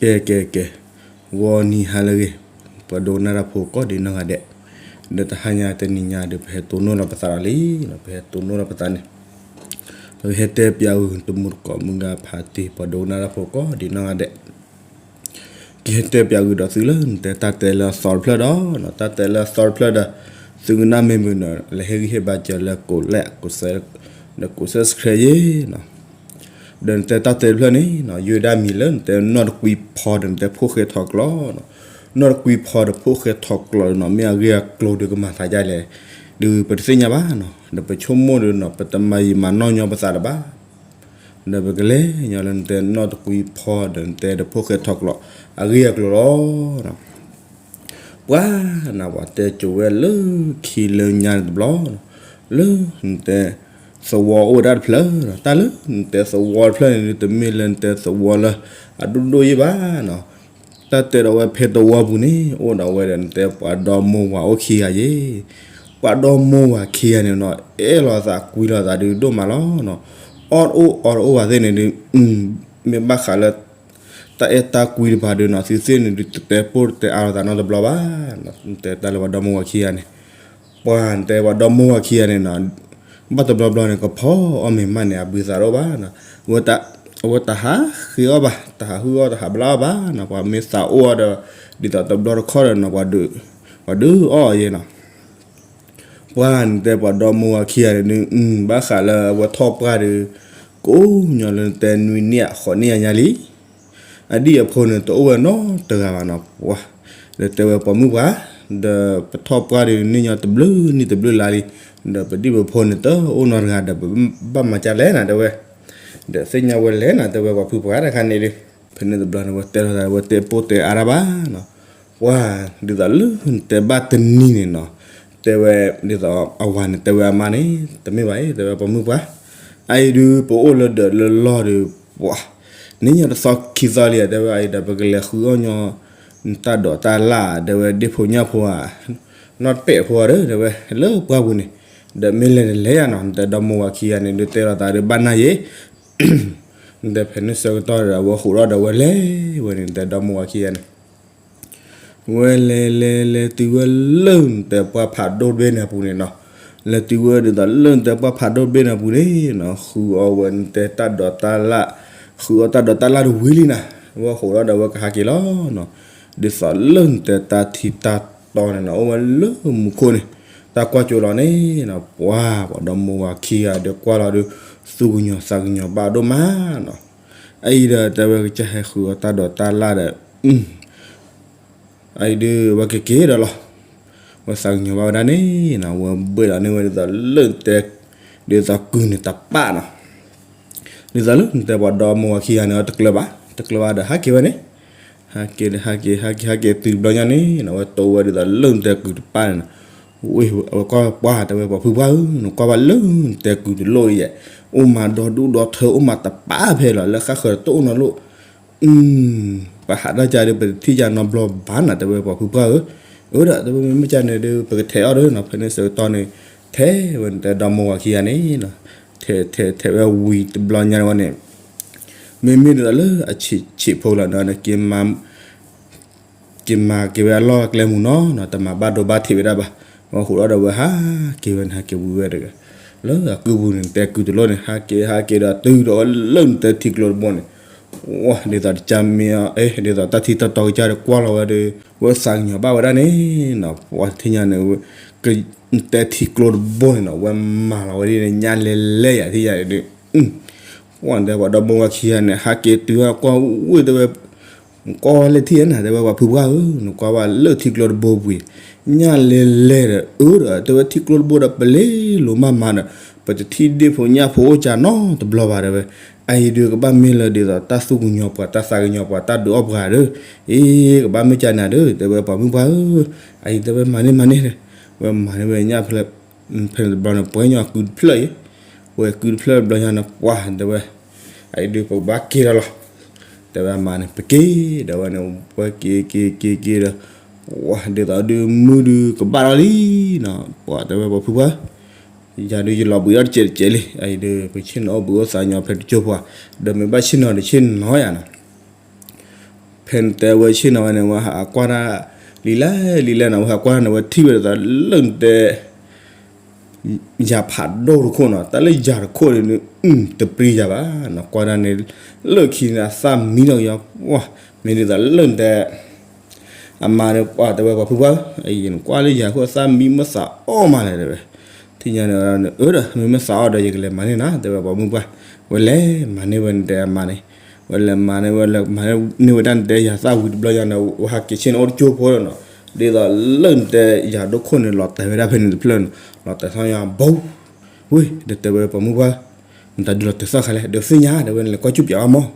ကဲ ကဲ ကဲ, ဂီၤနံၤဟါလၢအဂ့ၤ, ပှၤဒိကနၣ်တၢ်ဖိကိးဒံးနီၢ်ဂၤဒဲး, ဒီးတဟါညါတနံၤညါဒီး ပဟဲတိၢ်နီၣ်လီၤပသးဒီးလံ, ပဟဲတိၢ်နီၣ်လီၤပသးန့ၣ်, ပကဟဲတဲပၠးဂုာ်တမူတကိးမုၢ်ဂၤဖးတံၢ် ပှၤဒိကနၣ်တၢ်ဖိကိးဒံးနီၢ်ဂၤဒဲး ကဟဲတဲပၠးဂုာ်ဒီးသုလၢနတဲတၢ်တဲလၢအသီတဖျၢၣ်ဒီး, တၢ်တဲလၢအသီတဖျၢၣ်ဒီး, သုကနၣ်မ့ၢ်မုာ်ဒီး လဲၤဟ့ၣ်ဂံၢ်ဟ့ၣ်ဘါစၢၤလၢကိးလဲၣ်, ကိးစဲ, ဒီးကိး subscribe ယ့ၤနီၤ. ဒီးနတဲတၢ်တဲတဖျၢၣ်န့ၣ်နီၤ, ယိၤဒၣ်မံၤလၢနတဲ နီၢ်တကွံဖီဒီးနတဲဖိၣ်ဃဲထီၣ်ကျိးနီၤ, နီၢ်တကွံဖီဒီးဖိၣ်ဃဲထီၣ်ကျိးနီၤ, မ့ၢ်အဂ့ၢ်အကျိၤဒီးကမၤသးဒ်လဲၣ်, ဒီးပတသ့ၣ်ညါဘၣ်နီၤ, ဒီးပဆိကမိၣ်ဒီးနီၤ ပတမၤယံာ်မၤနီၢ်ညီပသးလၢၤဘၣ် ဒီးပကလဲၤညီလၢနတဲနီၢ်တကွံဖီဒီးနတဲဒီးဖိၣ်ဃဲထီၣ်ကျိး အဂ့ၢ်အကျိၤလီၤ. ပှၤနၤပှၤတဲကိၤဝဲလၢခံလၢညါန့ၣ်တဘျီ, လၢနတဲသဝီအိၣ်ဝဲဒၣ်တဖျၢၣ်, တၢ်လၢနတဲသဝီတဖျၢၣ်န့ၣ် တမ့ၢ်လၢနတဲသဝီလၢအဒိၣ်ဒိၣ်ယ့ၣ်ဘၣ်နီၤ. တၢ်တဲဒီးဝဲဖဲသဝီပူၤန့ၣ် အိၣ်ဒီးဝဲဒီးနတဲပှၤဒီမါဝၤအိၣ်ခံဂၤယ့ၣ်, ပှၤဒီမါဝၤခံဂၤန့ၣ်နီၤ အဲၣ်လိာ်သးကွံလိာ်သးဒုးဒိၣ်မးလီၤနီၤ. အီၣ်တအိၣ်အီတအိၣ်ဘၣ်သ့ၣ်န့ၣ်ဒုး, မ့ၢ်ဘၣ်ဃးလၢ တၢ်အဲၣ်တၢ်ကွံတဖၣ်ဒီးနီၤ သုသ့ၣ်န့ၣ်ဒုး တတဲပိၢ်တတဲအါလိာ်သးနီတဘျီဘၣ်. နတဲတၢ်လၢပှၤဒီမါဝၤခံဂၤန့ၣ်, ပှၤနတဲပှၤဒီမါဝၤခံဂၤန့ၣ်နီၤ, ဘၣ်တဘျီဘျီန့ၣ် ကဖီအီၣ်မ့ၤမးန့ၣ် အဘုသးတအိၣ်ဘၣ်နီၤ. အဝဲတဟးဃ့အီၣ်ဘၣ်, တဟးဟုအီၣ် တဟးဘျါအီၣ်ဘၣ်နီၤ. ပှၤမ့ၢ်သးအိၣ်အီၤဒီး ဒ်သိးတဘျီတခီၣ်ဒီးနီၤ ပှၤဒုးအီၣ်အီၤယ့ၣ်နီၤ. ပှၤနတဲပှၤဒီမါဝၤခံဂၤန့ၣ်ဒုး, ဘၣ်ဃးလၢအဝဲထီၣ်ပှၢ်ဒီး ကိးညီလၢနတဲနွံနံၣ်အဃိးနံၣ်အညါလံ. အဒံၣ်အဖိန့ၣ် တအိၣ်ဝဲနီတဂၤဘၣ်နီၤ. ပှၤ, ဒီးတဲဝဲပှၤမုၣ်ပှၢ်, ဒီးပထီၣ်ပှၢ်ဒီးန့ၢ်ညီတဘျုးနံၣ်တဘျုးလါလံ, ဒီးပဒံၣ်ပဖိန့ၣ် တအိၣ်နီတဂၤဒီး ပဘၣ်မၤကၢ်လဲၣ်နၤ တဲဝဲ. ဒီးသ့ၣ်ညါဝဲလဲၣ်နၤ တဲဝဲပှၤဖုပှၢ်တခါန့ၣ်ဒုး, ဖဲန့ၣ်တဘျီန့ၣ် ဝဲတဲထီၣ်သး ဝဲတဲပိၢ်တဲအါတၢ်ဘၣ်နီၤ. ပှၤ, ဒ်သိးလၢနတဲဘၣ်တနံၤန့ၣ်နီၤ, တဲဝဲ, ဒ်သိးအဝၤန့ၣ် တဲဝဲအမါန့ၣ်, တမ့ၢ်ဘၣ်အံၤ တဲဝဲပှၤမုၣ်ပှၢ်, အအံၤဒုး ပအိၣ်လၢဒၢးလၢလီၢ်ဒီး, ပှၤ, န့ၢ်ညီတသီခံသီလံဧါ တဲဝဲအအံၤဒီး ပကလဲၤဃုအီၣ်ညီ တၢ်ဒိးတၢ်လၣ် တဲဝဲဒ့ၣ်ဖိညၣ်ဖိဧါ, နီၢ်တပဲာ်ဖိဧါဒီး တဲဝဲလၢပှၢ်ပူၤန့ၣ်, ဒီးမ့ၢ်လဲၤတလဲၤယါနီၤ နတဲဒီမါဝၤခံဂၤန့ၣ် ဒုးတဲလိာ်သးဒီးဘၣ်နၢ်ယ့ၣ် နတဲဖဲန့ၣ်ဆၢကတီၢ်ဒီး အဝဲဃိးထီၣ်ဒီးဝဲလဲၤဝဲန့ၣ် နတဲဒီမါဝၤခံဂၤန့ၣ်, ဝဲလဲၤလဲၤလဲၤတုၤဝဲလၢနတဲပှၢ်ဖးဒိၣ်တဘ့ၣ်န့ၣ်အပူၤန့ၣ်နီၤ, လဲၤတုၤဝဲဒ်သိးလၢနတဲပှၢ်ဖးဒိၣ်တဘ့ၣ်န့ၣ်အပူၤန့ၣ်နီၤ, ဃုအီၣ်ဝဲနတဲတၢ်ဒိးတၢ်လၣ်, ဃုအီၣ်တၢ်ဒိးတၢ်လၣ်တဝံၤလံနၤ, ဝဲဃိးထီၣ်ဒီးဝဲကဟးက့ၤလီၤနီၤ, ဒ်သိးလၢနတဲတၢ်ထံတၢ်တီန့ၣ်နီၤ အိၣ်ဝဲလၢမူခိၣ်န့ၣ်, တၢ်ကွၢ်ကၠိလီၤန့ၣ်နီၤ ပှၤ, ပှၤဒီမါဝၤခံဂၤဒီးကွၢ်လီၤဒီး, သူၣ်ကညီၤသးကညီၤဘၣ်ဒိၣ်မးနီၤ, အအံၤဒီးတဲဝဲကစၢ်ဟဲဃုအီၣ်တၢ်ဒိးတၢ်လၣ်ဒီး အအံၤဒုး ဝဲကက့ၤဒီးလီၤ, ဝဲသးကညီၤဘၣ်ဝဲဒၣ်န့ၣ်နီၤ ဝဲဘှ့ၣ်ဒီးန့ၢ်ဝဲဒ်သိးလၢနတဲ, ဒ်သိးကုၢ်န့ၣ်တပၣ်နီၤ, ဒ်သိးလၢနတဲပှၤဒီမါဝၤခံဂၤန့ၣ် အတကျၢၤဘၣ်, တကျၢၤဘၣ်ဒီးဟးက့ၤဝဲန့ၣ်, ဟးက့ၤဒီးဟးက့ၤ ဟးက့ၤဟးက့ၤတုၤတဘျီညါန့ၣ်နီၤ ဝဲတိဝဲဒ်သိးလၢနတဲကုၢ်တပၣ်န့ၣ်နီၤ, ဝဲကွၢ်ပှၢ်တဲဝဲပှၤဖုပှၢ်ဧၢ နကွၢ်ဘၣ်လၢနတဲကုၢ်တလိၣ်အံၤယဲၢ်, အိၣ်မးဒီဒူၣ်ဒီထၢ အိၣ်မးတပၣ်ဖဲလီၤ လၢဃၣ်ဃၢၤတအိၣ်နီတလိၣ် ပဟးတၢ်ကါဒီး ပတထံၣ်ကါနီတဘျီဘၣ်နၤ တဲဝဲပှၤဖုပှၢ်ဧၢ, အၢဒီးတဲဝဲမ့မ့ၢ်ကါန့ၣ်ဒီး ပကထဲးအီၣ်ဒီးနီၤ ဖဲန့ၣ်ဆၢကတီၢ်န့ၣ်, ထဲးဝဲနတဲဒီမါဝၤခံဂၤန့ၣ်နီၤ, ထဲးထဲးထဲးဝဲဝံၤတဘျီညါဝဲန့ၣ်, မ့မ့ၢ်ဒ်သိးလၢအဆံးဆံးဖိလီၤနီၤ က့ၤမၤ က့ၤမၤက့ၤဝဲအလီၢ်အကျဲမုၢ်နီၤနီၤ တမၤဘၣ်ဒိဘၣ်ထံးဝဲဒၣ်ဘၣ်, ဝဲဃိးထီၣ်ဒီးဝဲဟးက့ၤဝဲန့ၣ် ဟးက့ၤဝံၤဝဲတဂၤ, လၢအကုၢ်ပူၤန့ၣ် တဲကုၢ်တလိၣ်န့ၣ် ဟးက့ၤဟးက့ၤဒီးတုၤဒီးလၢနတဲထံကျိတဘိန့ၣ်, ဝဲဒ်သိးတကါမ့ၢ်, ဒ်သိးတၢ်ထံတၢ်တီကစၢ်ဒီးကွၢ်လီၤဝဲဒီး ဝဲသးကညီၤဘၣ်ဝဲဒၣ်န့ၣ်နီၤ ပှၤထံၣ်ညါန့ၣ်, နတဲထံကျိတဘိန့ၣ်နီၤ ဝဲမၤလီၤဝဲဒ်န့ၣ် ညါလဲၤလဲၤယၤထံၣ်ညါန့ၣ်ဒုး, ပှၤတဲပှၤဒီမါဝၤခံဂၤန့ၣ် ဟးက့ၤတုၤဟးကွၢ်ဝဲတဲဝဲ နကွၢ်ဝဲလၢထံၣ်နၤ တဲဝဲပှၤဖုပှၢ်ဧၢ နကွၢ်ဝဲလၢထံကျိတဘိပူၤ, ညါလဲၤလဲၤဒီး အၢဒီး တဲဝဲထံကျိတဘိဒီး ပလဲၤလိာ်မးမးဒီး ပတထံၣ်ဒ့ၣ်ဖိညၣ်ဖိအိၣ်ကါနီတဘျီဘၣ်တဲဝဲ, အအံၤဒုးကဘၣ်မ့ၢ်လၢဒ်သိးတၢ်သူၣ်ကညီၤပှၤ တၢ်သးကညီၤပှၤ တၢ်ဒုးအီၣ်ပှၤဒီး, အ့ ကဘၣ်မ့ၢ်ကၢ်နၤဒီး တဲဝဲပှၤမုၣ်ပှၢ်ဧၢ, အအံၤတဲဝဲမၤန့ၢ်မၤန့ၢ်, ဝဲမၤန့ၢ်ဝဲညၣ်ဖဲ ဖဲန့ၣ်တဘျီန့ၣ် ပှဲၤညီကုတဖျၢၣ်အံၤ, ဝဲကုတဖျၢၣ်တဘျီညါန့ၣ် ပှၤတဲဝဲ, အအံၤဒုးပကဘၣ်က့ၤဒီးလီၤ, တဲဝဲအမါန့ၣ် ပက့ၤဒီးဝဲန့ၣ် ပှၤက့ၤက့ၤက့ၤက့ၤဒီး, ဝဲဒ်သိးဒုးမုၢ်ဒုးကဘၣ်လီၤလံနီၤ, ပှၤတဲဝဲပှၤဖုပှၢ်ဧၢ, ယၤဒုးယလီၤဘှံးအီၣ်တစဲးတစဲးလံ, အအံၤဒုး ပဆ့ၣ်နီၤအိၣ်ဘှံးအိၣ်သးညီဖဲတကၠိၢ်ပှၤ, ဒီးမ့ၢ်ဘၣ်ဆ့ၣ်နီၤတဆ့ၣ်နီၤယၤနီၤ ဖဲနတဲဝဲဆ့ၣ်နီၤဝဲန့ၣ် ဝဲဟးကွၢ်တၢ်လံလဲၣ်လံလဲၣ်နီၤ, ဝဲဟးကွၢ်န့ၣ် ဝဲထံၣ်ဝဲဒ်သိးလၢနတဲ ယၤဖးဒိၣ်တခိၣ်နီၤ, တၢ်လၢယၤတခိၣ်န့ၣ် တပြံယၤဘၣ်နီၤ, ကွၢ်တၢ်န့ၣ် လၢခံန့ၣ် အသၣ်မံထီၣ်ကယီၤ, ပှၤ မ့ၢ်ဒ်သိးလၢနတဲ အမါန့ၣ် ပှၤတဲဝဲပှၤဖုပှၢ်ဧၢ, အံၤနကွၢ်လၢယၤအဃိ အသၣ်မံမ့ၢ်သးအီၣ်မးလဲၣ် တဲဝဲ, ထံၣ်ညါန့ၣ် အၢဒီး မ့မ့ၢ်သးအီၣ်ဒီး ယကလဲၤမၤန့ၢ်နၤ တဲဝဲပှၤမုၣ်ပှၢ်, ဝဲလဲၤမၤန့ၢ်ဝဲနတဲအမါန့ၣ်, ဝဲလဲၤမၤန့ၢ်ဝဲ လဲၤမၤန့ၢ်ဝဲဒၣ်နတဲယၤသၣ်ဝံၤတဘျီညါန့ၣ် ဝဲဟးက့ၤဆ့ၣ်န့ၣ်အိၣ်တကၠိဖိနီၤ, ဒ်သိးလၢနတဲယၤဒိၣ်ခိၣ်န့ၣ် လီၤတဲာ်ဝဲဒၣ်ဖဲန့ၣ်တဖျၢၣ်နီၤ, လီၤတဲာ်ထီၣ်ညါဘိ ဝ့ၢ် ဒီးတဲဝဲပှၤမုၣ်ပှၢ်, နတၢ်ဒုးလီၤတဲာ်သီၣ်ခါလဲၣ်, ဒီးသ့ၣ်ညါ တဲဝဲ နလဲၤကွၢ်ကၠူၣ်ပၠးအီၤမး,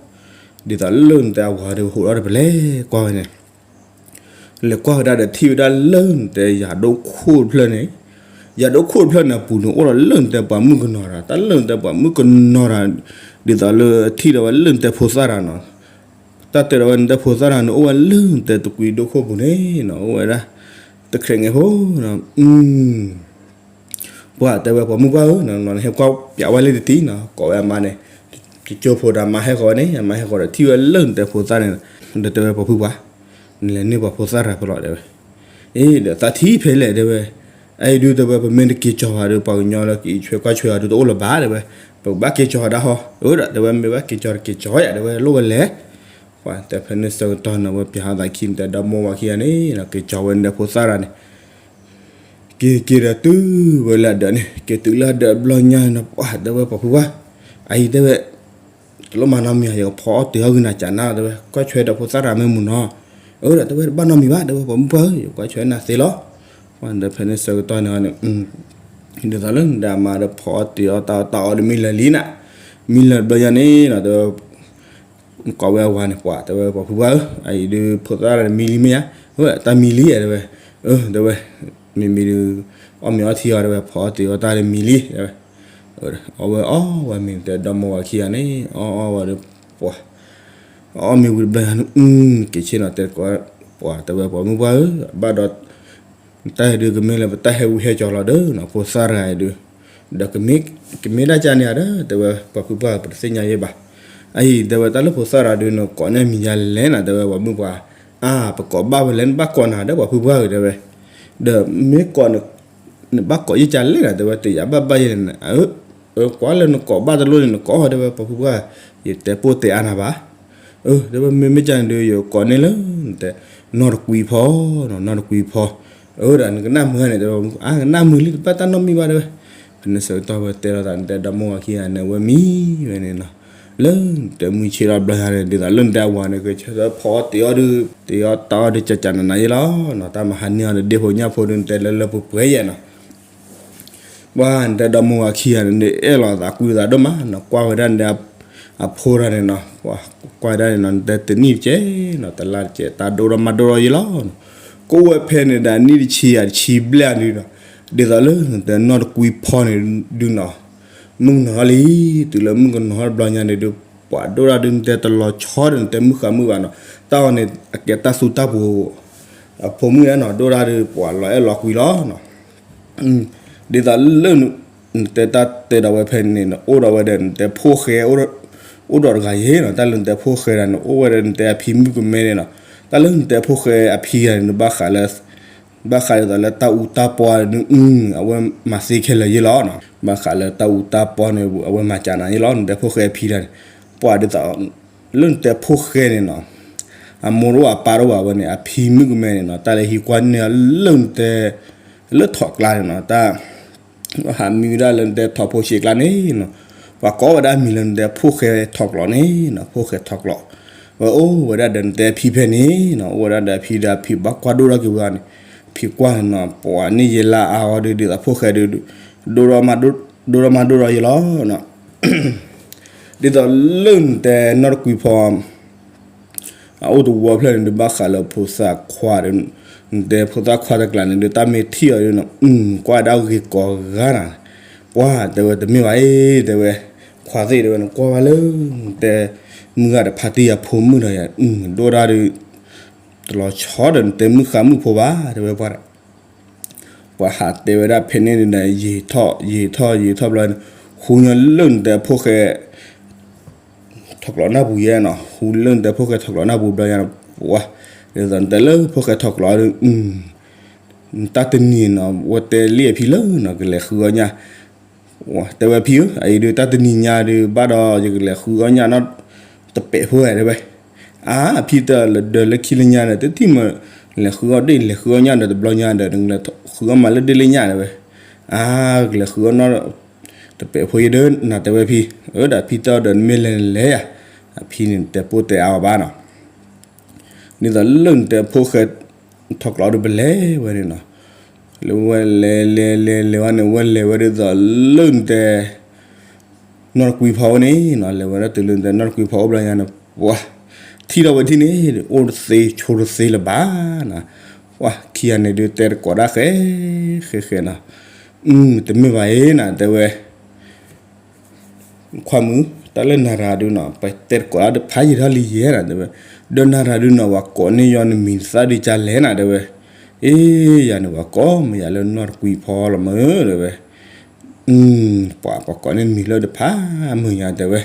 ဒ်သိးလၢနတဲအဝၤဒီးဟိးထီၣ်ဒီးပလဲၤကွၢ်ဝဲန့ၣ် လဲၤကွၢ်ဝဲဒၣ်ဒီးထံၣ်ဝဲဒၣ်လၢနတဲ ယၤဒိၣ်ခိၣ်တဖျၢၣ်န့ၣ်, ယၤဒိၣ်ခိၣ်တဖျၢၣ်န့ၣ်အပူၤန့ၣ် အိၣ်ဒီးလၢနတဲပှၤမုၣ်ကနီၤတၢ်, တၢ်လၢနတဲပှၤမုၣ်ကနီၤတၢ်, ဒ်သိးလၢထံၣ်ဒီးဝဲလၢနတဲဖိသၣ်တၢ်နီၤ, တၢ်တဲဒီးဝဲနတဲဖိသၣ်တၢ်န့ၣ် အိၣ်ဝဲလၢနတဲတကွံဒိၣ်ခိၣ်ပူၤန့ၣ်နီၤ, အိၣ်ဝဲဒၣ် တခရဲးငဲဖိနီၤ ပှၤတဲဝဲပှၤမုၣ်ပှၢ်ဧၢ, နဟဲကွၢ်ပၠးဝဲလၢတထံၣ်နီၤ, ကိးဝဲအမါန့ၣ်, တကၠိဖိဒီးအမါဟဲဃီၤဝဲန့ၣ်, အမါဟဲဃီၤဒီးထံၣ်ဝဲလၢနတဲဖိသၣ်န့ၣ်, ဒီးတဲဝဲပှၤဖုပှၢ်, နလဲၤန့ၢ်ပှၤဖိသၣ်တၢ်ဖဲလဲၣ် တဲဝဲ, အ့ ဒီးသးထံၣ်ဖဲလဲၣ် တဲဝဲ, အအံၤဒုး တဲဝဲ ပမ့ၢ်တက့ၤကၠီၤဘၣ်ဒီး ပှၤကညီလၢကအံးဆွဲကွၢ်ဆွဲအီၤဒုးတအိၣ်လၢၤဘၣ် တဲဝဲ, ပကဘၣ်က့ၤကၠီၤဒၣ်ဟီ, အၢဒီး တဲဝဲ မ့ၢ်ဘၣ်က့ၤကၠီၤတက့ၤကၠီၤယၤ တဲဝဲ လိၣ်ဝဲလဲၣ်, ပှၤတဲဖဲန့ၣ်ဆၢကတီၢ်န့ၣ် ဝဲပၠးအသးခံ နတဲဒီမိၢ်ဝၤခံဂၤန့ၣ် က့ၤကၠီၤဝဲနတဲဖိသၣ်တၢ်န့ၣ် က့ၤက့ၤဒီးတုၤဝဲလၢအဒၢးန့ၣ် က့ၤတုၤလၢအဒၢးဘျီညါန့ၣ် ပှၤတဲဝဲ ပှၤဖုပှၢ်, အအံၤ တဲဝဲ, တလိၣ်မၤနီတမံၤ ယကဖီအီၣ်တ့ၤအီၣ်ဂုာ်နၤကၢ်နၤ တဲဝဲ, ကွၢ်ဆွဲဒီးဖိသၣ်တၢ်မ့ၢ်မုာ်နီၤ, အၢဒီး တဲဝဲ တဘၣ်နီတမံၤဘၣ် တဲဝဲ ပှၤမုၣ်ပှၢ်ဧၢ, ယကွၢ်ဆွဲနၤသ့လီၤ, ပှၤဒီးဖဲန့ၣ်ဆၢကတီၢ်န့ၣ်န့ၣ် ဒ်သိးလၢနဒၣ်မါဒီးဖီအီၣ်တ့ၤအီၣ်တၢ်အီၣ်တၢ်အီဒီးမံလၢာ်လံနၤ, မံလၢာ်ဘျီညါန့ၣ် တဲဝဲ ကိးဝဲအဝၤန့ၣ် ပှၤတဲဝဲ ပှၤဖုပှၢ်ဧၢ, အအံၤဒုး ဖိသၣ်တၢ်မံလံမ့ၢ်ဧါ, ဝဲတၢ်မံလံဧါ တဲဝဲ, အၢ တဲဝဲ, မ့မ့ၢ်ဒုး အီၣ်မ့ၤအီထံအီၤ တဲဝဲ ဖီအီၣ်တ့ၤအီၣ်တၢ်ဒီးမံလံ တဲဝဲ, အီၣ်ဝဲအီၣ်ဝဲမ့ၤ တဲဒီမိၢ်ဝၤခံဂၤန့ၣ် အီၣ်အီၣ်ဝဲဒီး ပှၤ အီၣ်မ့ၤဝံၤတဘျီညါန့ၣ် က့ၤဆ့ၣ်နီၤတဲကိး ပှၤတဲဝဲ ပှၤမုၣ်ပှၢ်ဧၢ, ဘၣ်ဒီး တၢ်ဟဲဒုးကမ့ၢ်လၢပတၢ်ဟဲဝံဟဲကၠီၤလီၤဒီးနီၤ ဖိသၣ်တဂၤအံၤဒုး, ဒီး ကမ့ၢ်ဒၣ်ကၢ်န့ၣ်ဧါဒီး တဲဝဲ ပှၤဖုပှၢ် ပတသ့ၣ်ညါယဲဘၣ်, အအံၤ တဲဝဲ တၢ်လၢဖိသၣ်တဂၤဒုး နကိးန့ၢ်မံၤယါလဲၣ်နၤ တဲဝဲ ပှၤမုၣ်ပှၢ်, အါ ပကိးဘၣ်ဝဲလဲၣ် နဘၣ်ကိးနၤဒီး ပှၤဖုပှၢ်ဧၢ တဲဝဲ, ဒီးမ့ၢ်ကိး နဘၣ်ကိးယဲၢ်ကၢ်လဲၣ်နၤ တဲဝဲ တယာ်ဘၣ်ဘၣ်ယဲၢ်န့ၣ် အၢ ကွၢ်လၢနကိးဘၣ်တလိၣ်န့ၣ် နကိး တဲဝဲ ပှၤဖုပှၢ်, ယတဲပိၢ်တဲအါနၤဘၣ်, အၢ တဲဝဲ မ့မ့ၢ်ကၢ်န့ၣ်ဒုး ယကိးန့ၢ်လၢ တဲ နီၢ်တကွံဖီ, နီၢ်တကွံဖီ, အၢ ဒီး နကနၣ်မုာ်န့ၣ် တဲဝဲ အါ ကနၣ်မုာ်လံ တဘၣ်တၢ်နီတမံၤဘၣ် တဲဝဲ, ဖဲန့ၣ်ဆၢကတီၢ်ဝဲတဲလိာ်သးန့ၣ် တဲဒီမိၢ်ဝၤခံဂၤန့ၣ် ဝဲမံဝဲန့ၣ်နီၤ, လၢတဲမုၢ်ဆ့ၣ်ထီၣ်ဘျီညါန့ၣ် ဒ်သိးလၢနတဲအဝၤန့ၣ် ကဆၢဖီအီၣ်တ့ၤအီၣ်ဒုး တ့ၤအီၣ်တၢ်အီၣ်ဒုး ကၠးကၠးနးနးယဲလီၤနီၤ, တၢ်မၤဟးန့ၢ်အီၤဒီး ဒ့ဖိညၣ်ဖိဒုး နတဲလၢလၢပှဲၤပှဲၤယဲနီၤ ပှၤနတဲဒီမိၢ်ဝၤခံဂၤန့ၣ် အဲၣ်လီၤသးကွံလိာ်သးဒိၣ်မးနီၤ, ကွၢ်ဝဲဒၣ်နတဲ အဖိတဂၤန့ၣ်နီၤ, ကွၢ်ဝဲဒၣ်န့ၣ်နီၤ နတဲတနံၣ်တကဲနီၤ တလါတကဲ တၢ်ဒိၣ်ထီၣ်မးဒိၣ်ထီၣ်ယဲလီၤနီၤ, ကအိၣ်ဝဲဖဲန့ၣ်ဒီးနံၣ်တဆံယၤတဆံဘျဲၣ်ဒုးနီၤ, ဒ်သိးလၢနတဲနီၢ်တကွံဖီန့ၣ်ဒုးနီၤ, မုၣ်ကနီၤလံ, တုၤလၢမုၣ်ကနီၤတဘျီညါန့ၣ်ဒုး ပှၤဒိၣ်ဒၣ်ဒုး နတဲတလီၤဆီဒီးနတဲမုၣ်ဃးမုၣ်ဘၣ်နီၤ, တၢ်အီၤန့ၣ် အကဲတၢ်သူတၢ်ပှိၤ အဖိမုၣ်ဧါနီၤ, ဒိၣ်ဒၣ်ဒုး ပှၤလီၤအဲၣ်လီၤကွံလီၤနီၤ ဒ်သိးလၢ နတဲတၢ်တဲဒီးဝဲဖဲန့ၣ် နအိၣ်ဒီးဝဲဒီးနတဲဖိၣ်ဃဲ အိၣ်ဒီးတဂၤယဲနီၤ, တၢ်လၢနတဲဖိၣ်ဃဲတဂၤန့ၣ် အိၣ်ဝဲဒီးနတဲအဖံမုၣ်ကမဲန့ၣ်နီၤ, တၢ်လၢနတဲဖိၣ်ဃဲအဖံဂၤန့ၣ် နဘၣ်ဃးလၢ ဘၣ်ဃးဒ်သိးလၢတၢ်အူတၢ်ပီန့ၣ် အဝဲမၤသ့ခဲလၢာ်ယဲလီၤနီၤ, ဘၣ်ဃးလၢတၢ်အူတၢ်ပီန့ၣ် အဝဲမၤကၢ်နၤယဲလီၤ, နတဲဖိၣ်ဃဲအဖံတဂၤန့ၣ်, ပှၤဒ်သိး လၢနတဲဖိၣ်ဃဲန့ၣ်နီၤ, အမိၢ်တအိၣ်အပၢ်တအိၣ်ဘၣ်ဝဲန့ၣ် အဖံမုၣ်ကမဲန့ၣ်နီၤ တၢ်လဲၤဟံးကွၢ်န့ၢ်အီၤလၢနတဲ လၢထိးကျါန့ၣ်နီၤ, တၢ် ဟးမံဝဲဒၣ်လၢနတဲထိးဖိဆံးကျါန့ၣ်နီၤ, ပှၤကိးဝဲဒၣ်မံၤလၢနတဲဖိၣ်ဃဲထိးကျိးန့ၣ်နီၤ, ဖိၣ်ဃဲထိးကျိး, ဝဲအိၣ်ဝဲဒၣ်ဒီးနတဲဖံဖဲန့ၣ်နီၤ, အိၣ်ဝဲဒၣ်ဒီးအဖံဒီးအဖံဘၣ်ကွၢ်ဒိၣ်ထီၣ်က့ၤဝဲန့ၣ်, ဖံကွၢ်န့ၣ်နီၤ ပှၤန့ၢ်ယဲလၢအါအီၤဒီး ဒ်သိးဖိၣ်ဃဲဒီး ဒိၣ်ထီၣ်မးဒိၣ်ထီၣ်ယဲလီၤနီၤ, ဒ်သိးလၢနတဲနီၢ်တကွံဖီ အအိၣ်တဝီဖျၢၣ်န့ၣ်ဒီး ဘၣ်ဃးလၢဖိသၣ်ခွါဒီး နတဲဖိသၣ်ခွါတကျးန့ၣ်ဒီး တၢ်မ့ၢ်ထံၣ်အီၤဒီး ကွၢ်ဒၣ်ဂ့ၤကိးဂၤနၤ, ပှၤတဲဝဲတမ့ၢ်ဘၣ်အံၤ တဲဝဲ, ခွါသ့ၣ်တဲဝဲ နကွၢ်ဘၣ်လၢ နတဲ မုၢ်ဂၤဒီးဖါတံၢ်ယၤဖိမုၣ်ဒီးယၤ ဒိၣ်ဒၣ်ဒီး တလီၤဆီဒီးနတဲမုၣ်ဃါမုၣ်ဖိဘၣ် တဲဝဲပှၤ ပှၤဟးတဲဝဲဒၣ်ဖဲန့ၣ်ဒီး ယံာ်ထီၣ်ယံာ်ထီၣ်ယံာ်ထီၣ်ဘျီန့ၣ် ဟူညီလၢနတဲဖိၣ်ဃဲ ထီၣ်ကျိးနၢ်ပူၤယဲနီၤ, ဟူလၢနတဲဖိၣ်ဃဲထီၣ်ကျိးနၢ်ပူၤဘျီယဲနီၤ, ပှၤ ဒ်သိးနတဲလၢဖိၣ်ဃဲထီၣ်ကျိးဒီး တၢ်တနံၤနီၤ ဝဲတဲလံအဖံလၢနီၤ ကလဲၤဃုအီၣ်ညၣ်, တဲဝဲဖံဧၢ အအံၤဒုးတၢ်တနံၤညါဒုး ဘၣ်ဒီးယကလဲၤဃုအီၣ်ညၣ်နီၤ တပဲာ်ဖိဧါ တဲဝဲ. အါ အဖံတဲဒီးလၢခံလၢညါဒီး တထံၣ်မး လဲၤဃုအီၣ်ဒ့ၣ် လဲၤဃုအီၣ်ညၣ်ဒီးတဘျီညါဒီး နကလဲၤဃုအီၣ်မးလၢဒ့ၣ်လၢညၣ် တဲဝဲ. အါ ကလဲၤဃုအီၣ်နီၤ တပဲာ်ဖိယဒၢနၤ တဲဝဲဖံ. အၢ ဒီးဖံတဲအီၤဒီး နမ့ၢ်လဲၤလဲၤယၤ အဖံန့ၣ် တဲပိၢ်တဲအါအီၤဘၣ်နီၤ. ဒ်သိးလၢနတဲဖိၣ်ဃဲထီၣ်ကျိးဒီး ပလဲၤဝဲန့ၣ်နီၤ. လၢဝဲလဲၤလဲၤလဲၤလဲၤဝဲန့ၣ် ဝဲလဲၤဝဲဒ်သိးလၢနတဲ နီၢ်တကွံဖီအိၣ်န့ၣ်နီၤ. လဲၤဝဲဒၣ်တုၤလၢနတဲနီၢ်တကွံဖီအိၣ်ဘျီညါန့ၣ် ပှၤ ထံၣ်ထီၣ်ဝဲထံၣ်န့ၣ် အိၣ်တသ့ဆိတသ့လၢၤဘၣ်နီၤ. ပှၤခံဂၤန့ၣ်ဒုး တဲတကိးဒၣ်ဃဲ ဃဲဃဲနီၤ. တမ့ၢ်ဘၣ်အံၤနၤ တဲဝဲ ခွါမုၣ် တၢ်လၢနၤတဂၤဒုးနီၤ ပတဲတကိးဒၣ်ဒီး ဖးယံာ်ထီၣ်လံယဲနၤ တဲဝဲ. ဒီးနၤတဂၤဒုးနီၤ ပှၤကိးန့ၢ်ယၤနမံၤနသၣ်ဒုးကလဲၣ်နၤ တဲဝဲ. အ့ ယၤန့ၣ် ပှၤကိးမ့ၢ်ယၤလၢနီၢ်တကွံဖီလီၤမၢ် တဲဝဲ. ပှၤ ပှၤကိးန့ၢ်နမံၤလၢ တဖးမုာ်ညါ တဲဝဲ.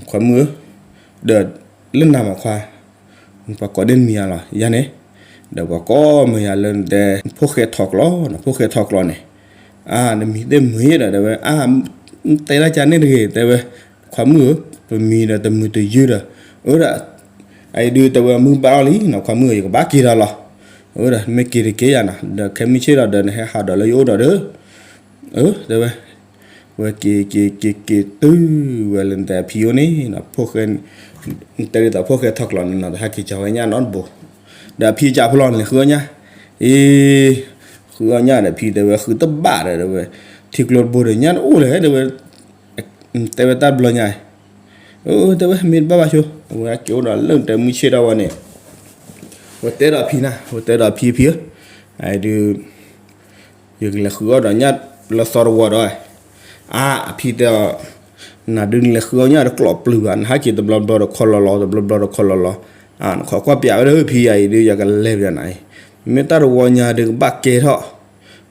ခွါမုၣ်ဧၢ ဒီးလၢနၤမးခွါ ပှၤကိးန့ၢ်နမံၤယၤလီၤ ယၤန့ၣ်. ဒီးပှၤကိးမ့ၢ်ယၤလၢနတဲ ဖိၣ်ဃဲထီၣ်ကျိးနီၤ ဖိၣ်ဃဲထီၣ်ကျိးန့ၣ်. အါ နမံၤသ့ၣ်မုာ်ဒီး တဲဝဲ. အါ တဲဒၣ်ကန့ၣ်တဂ့ၤ တဲဝဲ. ခွါမုၣ်ဧၢ ပမံၤဒီးတမုာ်တယုၢ်ဒီး အၢ ဒီး အအံၤဒုး တဲဝဲ မုၢ်ဘၣ်အီၤလံနီၤ ခွါမုၣ်ဧၢ ယကဘၣ်က့ၤဒီးလီၤ. အၢ ဒီးမ့ၢ်က့ၤတက့ၢ်ယၤနီၤ ဒီးခဲမုၢ်ဆ့ၣ်ဒီး ဒီးနဟဲဟးဒီးလၢယအိၣ်ဒီးဒီး အၢ တဲဝဲ. ဝဲက့ၤက့ၤက့ၤက့ၤတုၤဝဲလၢနတဲအဖံအိၣ်န့ၣ်နီၤ ဖိၣ်ဃဲ တဲဒ်သိးဖိၣ်ဃဲထီၣ်ကျိးန့ၣ်နီၤ တဟဲက့ၤကီၤဝဲညၣ်နီတဘိ ဒီးအဖံကးဖျီန့ၣ် လဲၤဃုအီၣ်ညၣ်. အ့ ဃုအီၣ်ညၣ်ဒီးဖံတဲဝဲ ဃုတဘၣ်ဒီး တဲဝဲ ထံကျိတဘိဒီးညၣ်တအိၣ်လၢၤ တဲဝဲ. တဲဝဲတၢ်တဘျီညါ အၢ တဲဝဲ မ့ၢ်တဘၣ်ဘၣ်ဆိ ဝဲက့ၤအိၣ်ဒီးလၢနတဲမုၢ်ဆ့ၣ်ဒီးဝဲန့ၣ် ဝဲတဲဒီးဖံနၤ ဝဲတဲဒီးဖံ ဖံဧၢ အဒုး ယကလဲၤဃုအီၣ်ဒီးညၣ်လၢသီတဝီဒီး အါ အဖံတဲအီၤ နၤဒုးနလဲၤဃုအီၣ်ညၣ်တကျိးပျုၤဘၣ် နဟဲက့ၤတဘျီဘျီဒီးခီလီၤလီၤ တဘျီဘျီဒီးခီလီၤလီၤ နခိးကွၢ်ပၠးဝဲလၢဖံအံၤဒုး ယကလဲၤပၠးနၤအံၤ မ့ၢ်တၢ်တဝီညါဒုးကဘၣ်ကဲထီၣ်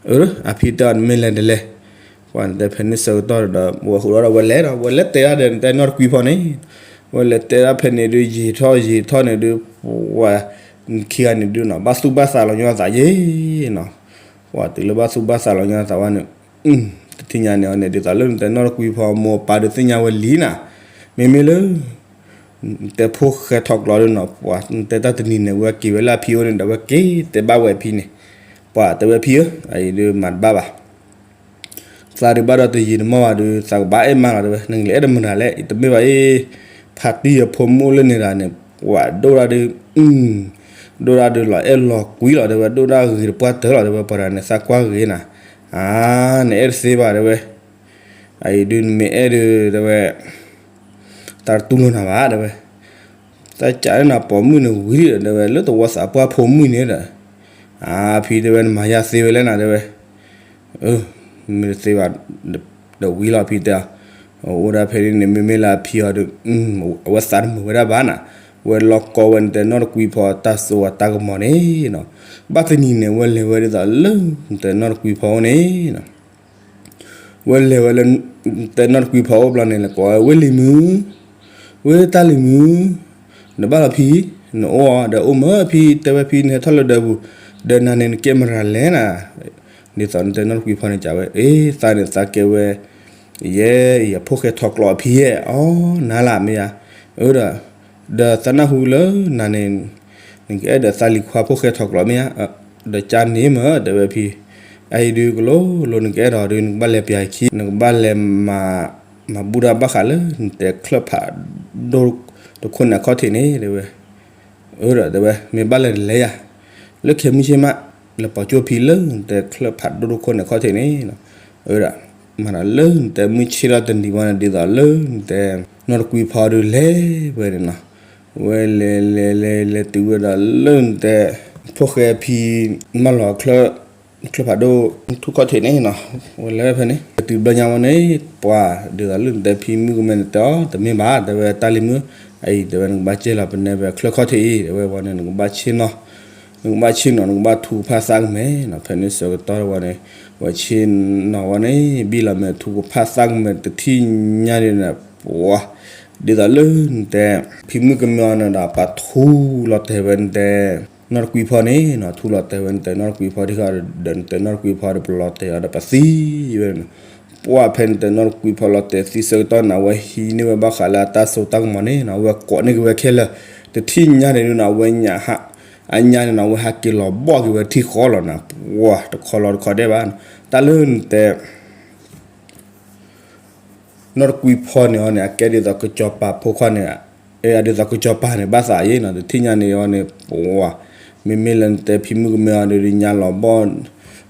အၢ အဖံတဲအီၤ နမ့ၢ်လဲၤတလဲၤ ပှၤနတဲဖဲန့ၣ်ဆၢကတီၢ်ဒီး ဝဲဃုာ်ဒီးဝဲလဲၤဒီး ဝဲလဲၤတဲဒၣ်ဒီးနတဲနီၢ်တကွံဖီန့ၣ် ဝဲလဲၤတဲဒၣ်ဖဲန့ၣ်ဒုး ယံာ်ထီၣ်ယံာ်ထီၣ်န့ၣ်ဒုး ပှၤခံဂၤန့ၣ်ဒုးနီၤ ဘၣ်သူၣ်ဘၣ်သးလီၤညီသးယဲနီၤ ပှၤတုၤလၢဘၣ်သူၣ်ဘၣ်သးလီၤညီသးဝဲန့ၣ် တထံၣ်ညါန့ၣ်အီၤန့ၣ် ဒ်သိးလၢနတဲနီၢ်တကွံဖီမိၢ်ပၢ်ဒုးသ့ၣ်ညါဝဲလံနၤ မ့မ့ၢ်လၢ နတဲဖိၣ်ဃဲထီၣ်ကျိးဒုးနီၤ ပှၤနတဲတၢ်တနံၤန့ၣ် ဝဲက့ၤဝဲလၢအဖံအိၣ်န့ၣ်ဒီး ဝဲက့ၤတဲဘၣ်ဝဲအဖံန့ၣ် ပှၤတဲဝဲဖံဧၢ အအံၤဒုးမၤတဘၣ်ဘၣ် သးဒုးဘၣ်ဒီးတယံာ်တမီၢ်ဘၣ်ဒုး သးကဘၣ်အဲၣ်မးလီၤတဲဝဲ နကလဲၤအဲၣ်တမုာ်တၢ်လဲၣ် တမ့ၢ်ဘၣ်အံၤ ဖါတံၢ်အဖိမုၣ်အိၣ်လၢန့ၣ်တဂၤန့ၣ် ပှၤဒိၣ်ဒၣ်ဒုး ဒိၣ်ဒၣ်ဒုးလီၤအဲၣ်လီၤကွံလီၤတဲဝဲ ဒိၣ်ဒၣ်ဂ့ၤတပှၢ်တၢၢ်လီၤတဲဝဲ ပှၤတဂၤန့ၣ် သးကွၢ်ဂ့ၤနၤ အါ နအဲၣ်တသ့ဘၣ်တဲဝဲ အအံၤဒုးနမ့ၢ်အဲၣ်ဒုး တဲဝဲ တၢ်တတူၢ်လိာ်နၤဘၣ်တဲဝဲ တၢ်ကးန့ၣ်နပိာ်မုၣ်န့ၣ်ဝံၤဒီး တဲဝဲ လၢသဝီသးပှၢ်ဖိမုၣ်န့ၣ်ဒီး အါ ဖံတဲဝဲ နမၤယၤသ့ဝဲလဲၣ်နၤတဲဝဲ မ့ၢ်တသ့ဘၣ် ဒီးဝံၤလီၤဖံတဲအီၤ အိၣ်ဒၣ်ဖဲန့ၣ်န့ၣ် မ့မ့ၢ်လၢအဖံအီၤဒီး အဝဲသးတမုာ်ဝဲဒၣ်ဘၣ်နၤ ဝဲလီၤကီဝဲနတဲနီၢ်တကွံဖီတၢ်စိဝဲတၢ်ကမီၤန့ၣ်နီၤ ဘၣ်တနံၤန့ၣ် ဝဲလဲၤဝဲဒ်သိးလၢ နတဲနီၢ်တကွံဖီအိၣ်န့ၣ်နီၤ ဝဲလဲၤဝဲလၢ နတဲနီၢ်တကွံဖီအိၣ်ဘျီန့ၣ် လဲၤကိးဝဲ ဝ့ၢ်လံၤမုၣ် ဝ့ၢ်တၢ်လံၤမုၣ် နဘၣ်လီၤဖံ နအိၣ်အီၤဒီးအိၣ်မၢဖံ တဲဝဲဖံ နဟဲထီၣ်လၢဒၢးပူၤ ဒီးနၤန့ၣ်နကဲမတၤလဲၣ်နၤ ဒ်သိးနတဲနီၢ်တကွံဖီန့ၣ် ကးဝဲ အ့ သးန့ၣ်သးကဲဝဲ ယဲ ယဖိၣ်ဃဲထီၣ်ကျိးအဖံယဲ အီ နၤလၢမ့ၢ်ယါ အၢ ဒီး ဒီးသးနၢ်ဟူလၢနၤန့ၣ် နကအဲၣ်ဒီးသးလံၤခွါဖိၣ်ဃဲထီၣ်ကျိးမ့ၢ်ဧါ ဒီးကန့ၣ်မၢ တဲဝဲဖံ အအံၤဒုးကလိၤလိၤနကအဲၣ်ဒိးဒုး နကဘၣ်လဲၤပၠးခံ နကဘၣ်လဲၤမၤ မၤဘူၣ်တၢ်ဘၣ်ဃးလၢ နတဲချၢၣ်ဖးဒိၣ်တခိၣ်န့ၣ်အခီၣ်ထံးန့ၣ် တဲဝဲ အၢ ဒီးတဲဝဲ မ့ၢ်ဘၣ်လဲၤတလဲၤယၤ လၢခဲမုၢ်ဆ့ၣ်မး လဲၤပိာ်ကၠိဖံလၢနတဲချၢၣ်ဖးဒိၣ်တခိၣ်န့ၣ်အခီၣ်ထံးန့ၣ် အၢ ဒီး မၤဒီးလၢနတဲမုၢ်ဆ့ၣ်ထီၣ်တနံၤဝဲန့ၣ် ဒ်သိးလၢနတဲ နီၢ်တကွံဖီဒုးလဲၤဝဲန့ၣ်နီၤ ဝဲလဲၤလဲၤလဲၤလဲၤတုၤဝဲဒီးလၢနတဲ ဖိၣ်ဃဲဖံ မၢလီၤချၢၣ် ချၢၣ်ဖးဒိၣ်ထူၣ်ခီၣ်ထံးန့ၣ်နီၤ ဝဲလဲၤဝဲဖဲန့ၣ် တုၤဘျီညါဝဲန့ၣ် ပှၤဒ်သိးလၢနတဲဖံမုၣ်ကမဲန့ၣ်တဲအီၤ တမ့ၢ်ဘၣ် တဲဝဲတၢ်လံၤမုၣ် အအံၤတဲဝဲနကဘၣ်ကဲလီၤပနဲဝဲချၢၣ်ခီၣ်ထံးအံၤ တဲဝဲဝဲန့ၣ် နကဘၣ်ဆ့ၣ်နီၤ နကဘၣ်ဆ့ၣ်နီၤ နကဘၣ်ထူကဖၣ်သးကမဲနီၤ ဖဲန့ၣ်ဆၢကတီၢ်ဝဲန့ၣ် ဝဲဆ့ၣ်နီၤဝဲန့ၣ် ဘံၣ်လီၤမဲာ်ထူကဖၣ်သးကမဲာ်တထံၣ်ညါန့ၣ် ပှၤ ဒ်သိးလၢနတဲ ဖံမုၣ်ကမဲအီၤန့ၣ်ဒီး ပှၤထူလီၤတဲာ်ဝဲနတဲ နီၢ်တကွံဖီန့ၣ်နီၤ, ထူလီၤတဲာ်ဝဲနတဲ နီၢ်တကွံဖီဒ်ဃီဒီး နတဲနီၢ်တကွံဖီဒီး ပလီၤတဲာ်အီၤဒီးပသံဝဲနီၤ. ပှၢ်ဖဲနတဲနီၢ်တကွံဖီလီၤတဲာ်သံဆၢကတီၢ်န့ၣ် အဝဲဟံးန့ၢ်ဝဲဘၣ်ဃးလၢအတၢ်စိတၢ်ကမီၤန့ၣ်နီၤ, အဝဲကိးန့ၢ်က့ၤဝဲခဲလၢာ်, တထံၣ်ညါန့ၣ်ဒုးနီၤ အဝဲညၣ်ဟး အညါန့ၣ်နီၤ အဝဲဟးက့ၤလီၤဘီၣ်က့ၤဝဲထံဃီလီၤနီၤ, ပှၢ်တခီလီၤတခီဒဲးဘၣ်, တၢ်လၢနတဲ နီၢ်တကွံဖီန့ၣ်အီၤန့ၣ် အကဲဒ်သိးကစီၤပၤဖိခွါန့ၣ်, အဒ်သိးကစီၤပၤန့ၣ် ဘၣ်သးယဲနီၤ, တထံၣ်ညါန့ၣ်အီၤန့ၣ် ပှၢ် မ့မ့ၢ်လၢနတဲဖံမုၣ်ကမဲအီၤဒီး ညါလီၤဘီၣ်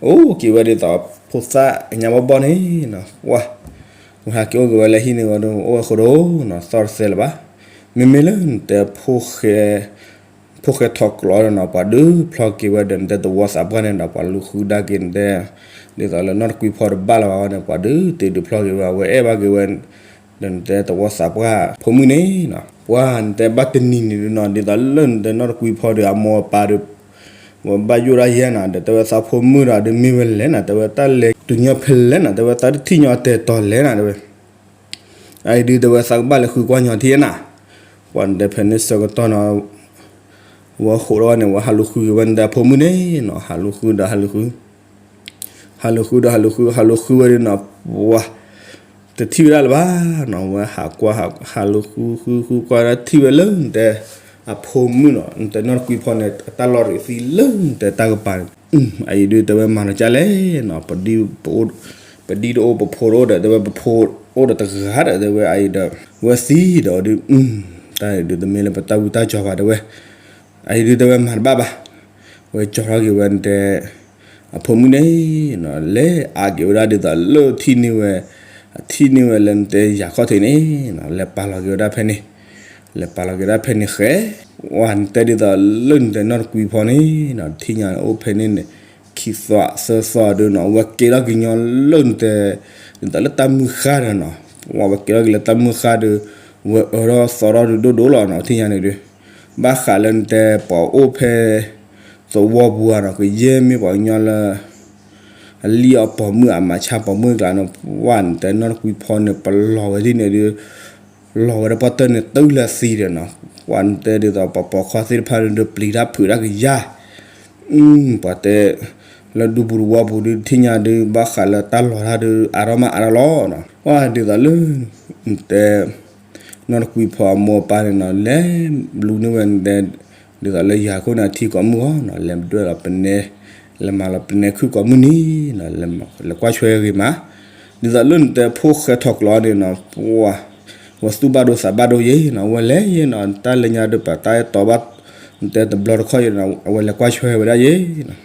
အိၣ်က့ၤဝဲဒ်သိး ဖိသၣ်ညါဘီၣ်ဘီၣ်န့ၣ်နီၤ, ပှၢ် ဝဲဟးက့ၤအိၣ်က့ၤဝဲလၢဟံၣ်န့ၣ်အီၤဒီး အိၣ်ဝဲဃိဒီးနီၤ သီၣ်တသဲလၢၤဘၣ်. မ့မ့ၢ်လၢနတဲ ဖိဃဲထီၣ်ကျိးဒီးနီၤ ပှၤဒုးဖျီက့ၤဝဲဒီးနတဲသဝီသးပှၢ်န့ၣ်ဒီး ပှၤလူၤဃုဒၣ်က့ၤနတဲ ဒ်သိးလၢနီၢ်တကွံဖီတဘၣ်လၢၤဘၣ်ဝဲန့ၣ် ပှၤဒုးတ့ၢ်ဒုးဖျီက့ၤဝဲ အဝဲအဲၣ်ဘၣ်က့ၤဝဲ ဒီးနတဲသဝီသးပှၢ်ဖိမုၣ်န့ၣ်နီၤ, ပှၢ်နတဲဘၣ်တနံၤန့ၣ်ဒုးနီၤ ဒ်သိးလၢနတဲနီၢ်တကွံဖီဒီး အမိၢ်အပၢ်ဒီး ဝဲဘၣ်ယိၣ်ဒၣ်ယဲနီၤ ဒီးတဲဝဲသးဖိမုၣ်ဒီး ဒုးမ့ၢ်ဝဲလဲၣ်နီၤ တဲဝဲတၢ်လဲၤတုၤညီဖဲလဲၣ်နီၤ တဲဝဲသးတထံၣ်ညီတဲာ်တီၤလဲၣ်နီၤ တဲဝဲ အအံၤဒုးတဲဝဲသးကဘၣ်လဲၤဃုကွၢ်ညီထံနီၤ, ပှၢ်နတဲဖဲန့ၣ်ဆၢကတီၢ်နီၤ ဝဲဟးထီၣ်ဝဲန့ၣ် ဝဲဟးလူၤဃုက့ၤဝဲနတဲအဖိမုၣ်န့ၣ်နီၤ ဟးလူၤဃုဒီးဟးလူၤဃု ဟးလူၤဃုဒီးဟးလူၤဃု ဟးလူၤဃုဝဲဒုးနီၤ ပှၢ် တထံၣ်ဝဲဒၣ်လၢၤဘၣ်နီၤ ဝဲဟးကွၢ် ဟးလူၤဃုဃုဃုကွၢ်ဒၣ်ထံၣ်ဝဲလၢနတဲ အဖိမုၣ်နီၤ နတဲနီၢ်တကွံဖီန့ၣ် အတၢ်လီၤရံးသံလၢနတဲတၢ်ကပၤန့ၣ်, အအံၤဒုးတဲဝဲမၤလီၤကၢ်လဲၣ်နီၤ ပဒံတအိၣ်ပဖိတအိၣ်ဒီး တဲဝဲပဖိအိၣ်ဒီးတဂၤဒီး တဲဝဲအအံၤဒီး ဝဲသံဒီးဒုး တၢ်ဒုးတမ့ၢ်လၢပတၢ်ဝံတၢ်ကၠီၤဘၣ်တဲဝဲ, အအံၤဒုးတဲဝဲမၤတဘၣ်ဘၣ်, ဝဲကၠီၤထီၣ်က့ၤဝဲနတဲ အဖိမုၣ်န့ၣ်နီၤ လဲၤအါက့ၤဝဲဒၣ်ဒ်သိးလၢထံၣ်န့ၢ်ဝဲ အထံၣ်န့ၢ်ဝဲလၢနတဲယၤခီၣ်ထံးန့ၣ်နီၤ လဲၤပာ်လီၤက့ၤဝဲဒၣ်ဖဲန့ၣ်, လဲၤပာ်လီၤက့ၤဒၣ်ဖဲန့ၣ်ဃဲ, ဝဲနတဲဒ်သိးလၢနတဲနီၢ်တကွံဖီန့ၣ်နီၤ ထံၣ်ညါအိၣ်ဖဲန့ၣ်န့ၣ် ခံသီသၢသီဒုးနီၤ ဝဲကဲထီၣ်က့ၤညီလၢနတဲ ဒ်သိးလၢတၢ်မုၢ်ဃၢ်ဒီးနီၤ, ဝဲကဲထီၣ်က့ၤလၢတၢ်မုၢ်ဃၢ်ဒီး ဝဲအၢထီၣ်သီထီၣ်ဒုးဒိၣ်ဒိၣ်လီၤနီၤ ထံၣ်ညါန့ၣ်ဒုး ဘၣ်ဃးလၢနတဲပှၤအိၣ်ဖဲ သဝီပူၤဧါနီၤ ကယဲၢ်မ့ၢ်ပှၤကညီလၢ အလံၣ်အီၣ်ပိာ်မုၣ်အမၤဆါပိာ်မုၣ်ကျါန့ၣ် ပှၢ်နတဲနီၢ်တကွံဖီန့ၣ် ပလီၤဝဲဒ်န့ၣ်ဒုး လီၤဝဲဒၣ်ပှၢ်တၢၢ်န့ၣ် တုၤလၢသံဒီးနီၤ, ပှၢ်နတဲဒ်သိးပှၤပိာ်ခွါသ့ၣ်တဖၣ်ဒုး ပျံၤတၢ်ဖုးတၢ်ကယၤ ပှၤတဲ လၢဒူပူၤသဝီပူၤဒုး ထံၣ်ညါဒုး ဘၣ်ဃးလၢတၢ်လီၤတၢ်ဒုး အါထီၣ်မးအါထီၣ်လီၤနီၤ, ပှၢ်ဒ်သိးလၢ နတဲ နီၢ်တကွံဖီအမိၢ်အပၢ်န့ၣ်နီၤ လဲၤလူၤန့ၢ်ဝဲနတဲ ဒ်သိးလၢယၤခိၣ်န့ၣ် အထံကိးမုၢ်အီၤနီၤ လဲၤဒွဲၣ်လီၤပနဲ လဲၤမၤလီၤပနဲခုၣ်ကိးမုၢ်နံၤနီၤ လဲၤကွၢ်ဆွဲဂ့ၤမး, ဒ်သိးလၢနတဲဖိၣ်ဃဲထီၣ်ကျိးန့ၣ်နီၤ ပှၢ် ဝဲသူၣ်ဘၣ်ဒိသးဘၣ်ဒိယဲနီၤ အဝဲလဲၤယဲနီၤ တၢ်လၢညါဒုးပာ်တၢ်အဲၣ်တီဘၣ် နတဲတဘျီတခီၣ်ယဲနီၤ အဝဲလဲၤကွၢ်ဆွဲဝဲဒၣ်ယဲနီၤ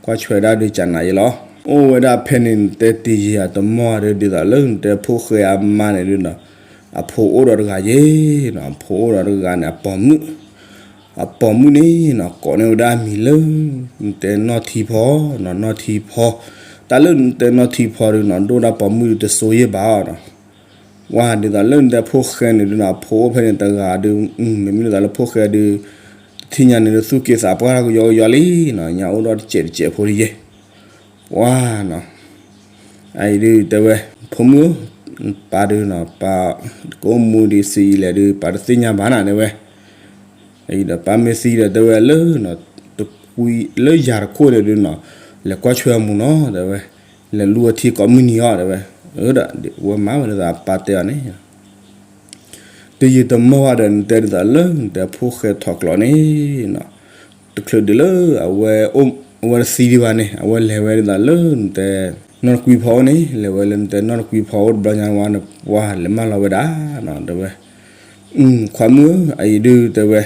ကွၢ်ဆွဲဒၣ်ဒုးကနၤယဲလီၤ, အိၣ်ဝဲဒၣ်ဖဲန့ၣ် နတဲတ့ၢ်ယဲအတမီၢ်ဒီး ဒ်သိးလၢနတဲဖိၣ်ဃဲအမါန့ၣ်ဒုးနီၤ အဖိအိၣ်ဒီးတဂၤယဲနီၤ အဖိအိၣ်ဒီးတဂၤန့ၣ် အပိာ်မုၣ် အပိာ်မုၣ်န့ၣ်နီၤ ကိးန့ၢ်ဝဲဒၣ်အမံၤလၢ နတဲနီၢ်ထံဖီနီၤ နီၢ်ထံဖီ, တၢ်လၢနတဲနီၢ်ထံဖီဒုးနီၤ ဒိၣ်ဒၣ်ပိာ်မုၣ်ဒုးတစိယဲၢ်ဘၣ်အီၤနီၤ ပှၢ်ဒ်သိးလၢနတဲဖိၣ်ဃဲန့ၣ်ဒုးနီၤ အဖိအိၣ်ဖဲန့ၣ်တဂၤဒုး မ့မ့ၢ်ဒ်သိးလၢဖိၣ်ဃဲဒုး တထံၣ်ညါန့ၣ်ဒုး သူၣ်က့သးပှၢ်တၢ်ကယီကယီလံနီၤ ညါအိၣ်ဒီးတစဲးတစဲးဖိတယဲၢ် ပှၢ်နီၤ အအံၤဒုးတဲဝဲ ဖိမုၣ်ဧၢ ပၢ်ဒုးနီၤ ပၢ်ကအိၣ်မူဒံးဆံးအံၤလဲၣ်ဒုး ပၢ်တသ့ၣ်ညါဘၣ်နၤတဲဝဲ အအံၤဒီးပၢ်မ့ၢ်သံဒီးတဲဝဲလၢ တကွံလၢယၤတခိၣ်န့ၣ်ဒုးနီၤ လဲၤကွၢ်ဆွဲအမူနီၤ တဲဝဲ လဲၤလူၤအထံကိးမုၢ်နံၤအီၤတဲဝဲ အၢ ဒီးဝဲမၤဝဲဒ်သိးအပၢ်တဲအီၤန့ၣ် တယံာ်တမီၢ်ဘၣ်ဒီး နတဲဒ်သိးလၢနတဲဖိၣ်ဃဲထီၣ်ကျိးန့ၣ်နီၤ တချုးဒုးလၢ အဝဲအိၣ် အဝဲတသံဒံးဘၣ်န့ၣ် အဝဲလဲၤဝဲဒ်သိးလၢနတဲ နီၢ်တကွံဖီအိၣ်န့ၣ် လဲၤဝဲလၢနတဲနီၢ်တကွံဖီအိၣ်တဘျီညါဝဲန့ၣ် ပှၢ်လဲၤမၢလီၤဝဲဒၣ်နီၤ တဲဝဲ ခွါမုၣ်ဧၢ အအံၤဒုးတဲဝဲ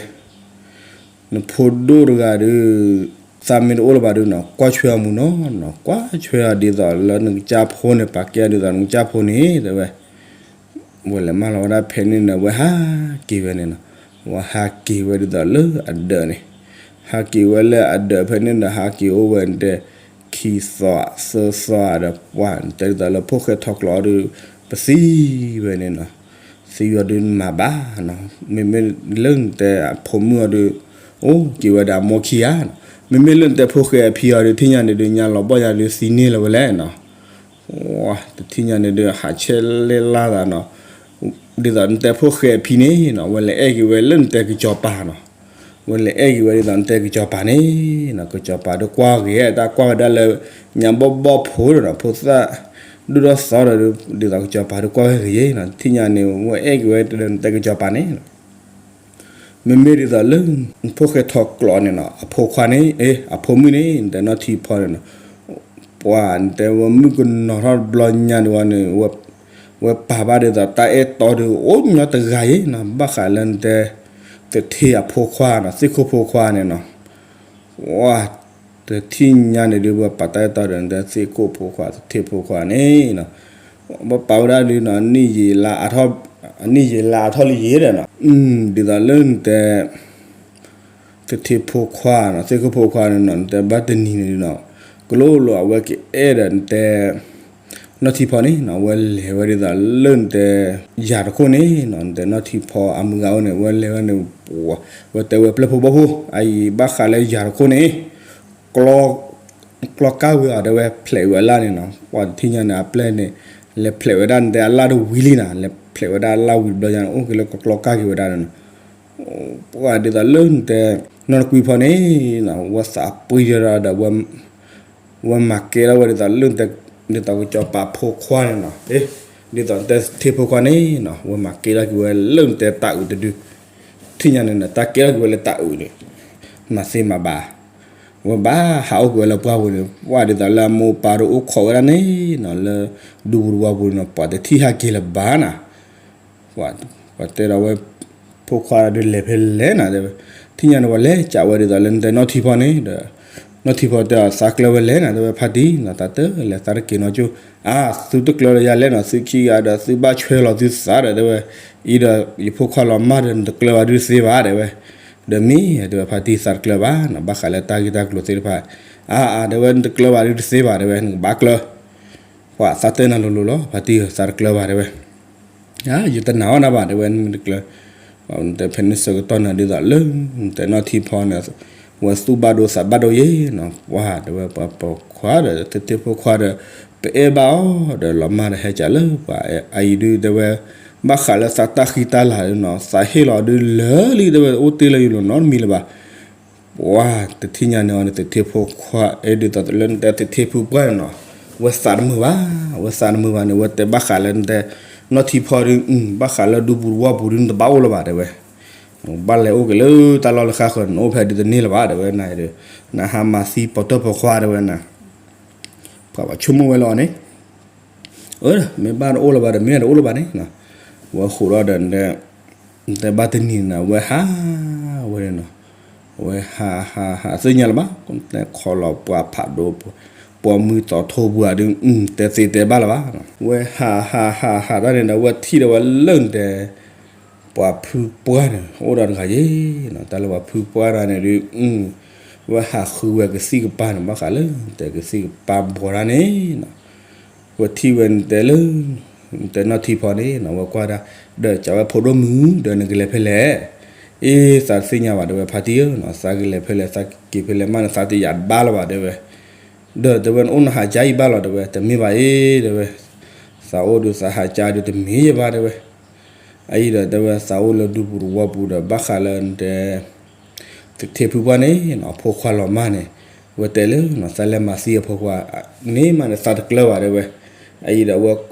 နဖိဒိၣ်တဂၤဒုး သးမ့ၢ်တအိၣ်လၢၤဘၣ်ဒုးနီၤ ကွၢ်ဆွဲအမူနီၤနီၤ ကွၢ်ဆွဲအီၤဒ်သိးလၢနကစၢ်ဖိန့ၣ် ပာ်ကဲအီၤဒ်သိးနကစၢ်ဖိန့ၣ် တဲဝဲ ဝဲလဲၤမၢလီၤဝဲဒၣ်ဖဲန့ၣ်န့ၣ် ဝဲဟးက့ၤဝဲန့ၣ်နီၤ ဝဲဟးက့ၤဝဲဒ်သိးလၢအဒၢးန့ၣ် ဟးက့ၤဝဲလၢအဒၢးဖဲန့ၣ်ဒီး ဟးက့ၤအိၣ်ဝဲတဲ ခံသီသၢသီဒီး ပှၢ်နတဲဒ်သိးလၢဖိၣ်ဃဲထီၣ်ကျိးအီၤဒုး ပသံဝဲန့ၣ်နီၤ သံဝဲဒုးနမၤဘၣ်နီၤ မ့မ့ၢ်လၢနတဲအဖိမုၣ်အီၤဒုး အိၣ်က့ၤဝဲဒၣ်အမိၢ်ခံဂၤနီၤ မ့မ့ၢ်လၢနတဲဖိၣ်ဃဲအဖံအီၤဒုး ထံၣ်ညါန့ၣ်ဒုး ညါလီၤဘီၣ်ညါဒုးသံန့ၢ်လၢၤဝဲလဲၣ်နီၤ တထံၣ်ညါန့ၣ်ဒုး ဟးဆဲးလဲၢ်လၢ်သးနီၤ ဒ်သိးနတဲဖိၣ်ဃဲအဖံန့ၣ်နီၤ ဝဲလဲၤအဲၣ်က့ၤဝဲလၢနတဲကစီၤပၤနီၤ, ဝဲလဲၤအဲၣ်က့ၤဝဲဒ်သိးနတဲကစီၤပၤန့ၣ်နီၤ, ကစီၤပၤဒီးကွၢ်ဂ့ၤ တၢ်ကွၢ်ဝဲဒၣ်လၢ ညါဘီၣ်ဘီၣ်ဖိဒီးနီၤ ဖိသၣ်ဒိၣ်ဒီးသီဒီး ဒ်သိးကစီၤပၤဒီးကွၢ်ဝဲဂ့ၤနီၤ, တထံၣ်ညါန့ၣ် ဝဲအဲၣ်က့ၤဝဲနတဲကစီၤပၤန့ၣ်နီၤ မ့မ့ၢ်ဒ်သိးလၢ ဖိၣ်ဃဲထီၣ်ကျိးန့ၣ်နီၤ အဖိခွါန့ၣ် အဖိမုၣ်န့ၣ် နတဲနီၢ်ထံဖီန့ၣ်နီၤ, ပှၤနတဲဝဲမုၣ်ကနီၤထီၣ်တဘျီညါဒံးဝဲန့ၣ် ဝဲပာ်ဘၣ်ဒ်သိးတၢ်အဲၣ်တီဒီးအိၣ်ညီတဂၤအံၤနီၤ, ဘၣ်ဃးလၢနတဲ သထ့အဖိခွါနီၤ သ့ၣ်ခိၣ်ဖိခွါန့ၣ်နီၤ ဝဲ တထံၣ်ညါန့ၣ်ဒုး ဝဲပာ်တၢ်အဲၣ်တီဒီး နတဲသ့ၣ်ခိၣ်ဖိခွါ သထ့ဖိခွါန့ၣ်နီၤ, ဝဲပာ်ဝဲဒၣ်ဒုးနီၤ အနံၣ်ယံာ်လါအါထီၣ်လံယံာ်ဒီးနီၤ, ဒ်သိးလၢနတဲ သထ့ဖိခွါနီၤ သ့ၣ်ခိၣ်ဖိခွါန့ၣ်နီၤ နတဲဘၣ်တနံၤန့ၣ်ဒုးနီၤ ကလိလိာ်အဝဲကအဲၣ်ဒီးနတဲ နီၢ်ထံဖီန့ၣ်နီၤ ဝဲလဲၤဝဲဒ်သိးလၢနတဲ ယၤတခိၣ်န့ၣ်နီၤ နတဲနီၢ်ထံဖီအမုၢ်ဂၤအိၣ်န့ၣ် ဝဲလဲၤဝဲန့ၣ် ဝဲတဲဝဲပျဲၢ်ဖိဘီၣ်ဖိ အအံၤဘၣ်ဃးလၢယၤတခိၣ်န့ၣ် ကျီ ကျီကၢ်ဝံၤအီၤ တဲဝဲ ဖျဲးဝံၤအလၣ်န့ၣ်နီၤ, ပှၤတထံၣ်ညါန့ၣ် အပျဲၢ်န့ၣ် လဲၤဖျဲးဝဲဒၣ်နတဲအလၣ်တဝံၤလံနီၤ, လဲၤဖျဲးဝဲဒၣ်အလၣ်ဝံၤတဘျီညါန့ၣ် အိၣ်က့ၤလၢကျီကျီကၢ်က့ၤဝဲဒၣ်န့ၣ်နီၤ, ပှၤဒ်သိးလၢနတဲ နီၢ်တကွံဖီန့ၣ်နီၤ ဝဲသးပှံၤဒီး ဝဲမၤကဲထီၣ်ဝဲဒ်သိးလၢနတဲ ဒ်သိးကစီၤပၤဖိခွါန့ၣ်နီၤ, ဒ်သိးနတဲသထ့ဖိခွါန့ၣ်နီၤ ဝဲမၤကဲထီၣ်က့ၤဝဲလၢနတဲတၢ်အုးတဒု ထံၣ်ညါန့ၣ်နီၤ တၢ်ကဲထီၣ်က့ၤဝဲလၢတၢ်အုးန့ၣ် မၤသ့မၤဘၣ် ဝဲဘၣ်ဟးအိၣ်က့ၤဝဲလၢပှၢ်ပူၤန့ၣ် ပှၤဒ်သိးလၢအမိၢ်ပၢ်တအိၣ်ခိးဝဲဒၣ်န့ၣ်နီၤ လၢဒူပူၤတဝီပူၤန့ၣ်နီၤ ပှၤတထံၣ်ဟဲက့ၤလၢၤဘၣ်နီၤ, ပှၤတဲဒီးဝဲ ဖိခွါဒုးလဲၤဖဲလဲၣ်နၤ တဲဝဲ, ထံၣ်ညါန့ၣ်ပှၤလဲၤကးဝဲဒ်သိးလၢနတဲနီၢ်ထံဖီန့ၣ်ဒီး နီၢ်ထံဖီတဲအီၤ သးကျၢၤဝဲလဲၣ်နၤ တဲဝဲ ဖါတံၢ်နီၤ သးတလဲၤသးတက့ၤနီၤကၠိ, အါ သုတကျၢၤလၢယၤလဲၣ်နီၤ သုခံဂၤဒီး သုဘၣ်ဆွဲလီၤသုသးဒီး တဲဝဲ, အံၤဒီးယဖိခွါလီၤမၢ်ဒီး နတကျၢၤဘၣ်ဒုးတသ့ဘၣ် တဲဝဲ, ဒီးမ့ၢ် တဲဝဲ ဖါတံၢ်သးတကျၢၤဘၣ်နီၤ ဘၣ်ဃးလၢတၢ်ဂ့ၢ်တၢ်ကျိၤသ့ၣ်တဖၣ်, အါအါ တဲဝဲ နတကျၢၤဘၣ်ဒုးတသ့ဘၣ် တဲဝဲ နကဘၣ်ကျၢၤ, ပှၤသးတဲနၤလိၤလိၤလီၤ ဖါတံၢ်ဧၢ သးတကျၢၤဘၣ် တဲဝဲ ယတနာ်အီၣ်နၤဘၣ် တဲဝဲ နမ့ၢ်တကျၢၤ, နတဲဖဲန့ၣ်ဆၢကတီၢ်န့ၣ်ဒ်သိးလၢ နတဲနီၢ်ထံဖီန့ၣ် ဝဲသူၣ်ဘၣ်ဒိသးဘၣ်ဒိယ့နီၤ ပှၤတဲဝဲ ပှၤပိာ်ခွါဒီး သထ့ဖိခွါဒီး ပအဲၣ်ဘၣ်အီၤဒီး လီၤမၢ်ဒီးဟဲကးလၢပှၤအံၤဒုး တဲဝဲ ဘၣ်ဃးလၢသးတၢ်ဃံတၢ်လၤနီၤ သးဟ့ၣ်လီၤဒုးလၢာ်လံ တဲဝဲ အိၣ်တ့ၢ်လၢယလိၤနီတမံၤလၢၤဘၣ် ပှၤတထံၣ်ညါန့ၣ်အီၤန့ၣ် သထ့ဖိခွါ အဲၣ်ဒ်သိးလၢနတဲသထ့ဖိပှၢ်န့ၣ်နီၤ ဝဲသးတမုာ်ဘၣ်, ဝဲသးတမုာ်ဘၣ်န့ၣ် ဝဲတဲဘၣ်ဃးလၢနတဲ နီၢ်ထံဖီဒုး ဘၣ်ဃးလၢဒူပူၤတဝီပူၤဒုး နတဘၣ်အိၣ်လၢၤဘၣ် တဲဝဲ, ဘၣ်လဲၤအိၣ်က့ၤလၢတၢ်လီၢ်လၢဃၣ်ဃၢၤ နအိၣ်ဖဲဒုးတန့ၢ်လၢၤဘၣ် တဲဝဲ နဒီး နဟးမၤသံပိာ်တၢၢ်ပိာ်ခွါ တဲဝဲနၤ ပှၤဘၣ်ဆိကမိၣ်ဝဲလီၤန့ၣ် အၢ မ့ၢ်ဘၣ်တအိၣ်လၢၤဘၣ်ဒီး မ့ၢ်တအိၣ်လၢၤဘၣ်န့ၣ်, ဝဲဃိးဒီးဒီး နတဲဘၣ်တနံၤန့ၣ် ဝဲဟးဝဲန့ၣ်နီၤ, ဝဲဟးဟးဟးသ့ၣ်ညါလၢၤဘၣ်, တဲခီလီၤပှၤဖးဒိၣ်, ပှၤမုၢ်သီထိပှၤဒုး တဲသ့တဲဘၣ်လၢၤဘၣ်, ဝဲဟးဟးဟးဟးတၢ်န့ၣ်ဒီး ဝဲထံၣ်ဒီးဝဲလၢနတဲ ပှၤဖုပှၢ်န့ၣ် အိၣ်ဒီးတဂၤယ့ၤနီၤ, တၢ်လၢပှၤဖုပှၢ်တဂၤန့ၣ်ဒုး ဝဲဟးဃုဝဲကသံၣ်ကပၤန့ၣ် ဘၣ်ဃးလၢ တဲကသံၣ်ကပၤဘှီတၢ်န့ၣ်နီၤ, ဝဲထံၣ်ဝဲနတဲလၢ နတဲနီၢ်ထံဖီန့ၣ်နီၤ ဝဲကွၢ်ဒၣ် ဒီးကးဝဲဖိဒိၣ်မုၣ် ဒီးနကလဲၤဖဲလဲၣ်, အ့ သးတသ့ၣ်ညါဘၣ် တဲဝဲ ဖါတံၢ်ဧၢနီၤ, သးကလဲၤဖဲလဲၣ် သးကက့ၤဖဲလဲၣ်မးန့ၣ် သးတယာ်တဘၣ်လၢၤဘၣ် တဲဝဲ ဒီးတဲဝဲ နအိၣ်နဟးကါအံၤဘၣ်လီၤ တဲဝဲ, တမ့ၢ်ဘၣ်အ့ တဲဝဲ, သးအိၣ်ဒုးသးဟးကါဒုးတမ့ၢ်ယဘၣ် တဲဝဲ, အအံၤဒီးတဲဝဲ သးအိၣ်လၢဒူပူၤတဝီပူၤဒီး ဘၣ်ဃးလၢနတဲ သထ့ဖုပှၢ်န့ၣ်နီၤ အဖိခွါလီၤမၢ်န့ၣ်, ဝဲတဲလၢနီၤ သးလဲၤမၤသံအဖိခွါန့ၣ်မးန့ၣ် သးတကျၢၤဘၣ် တဲဝဲ, အအံၤ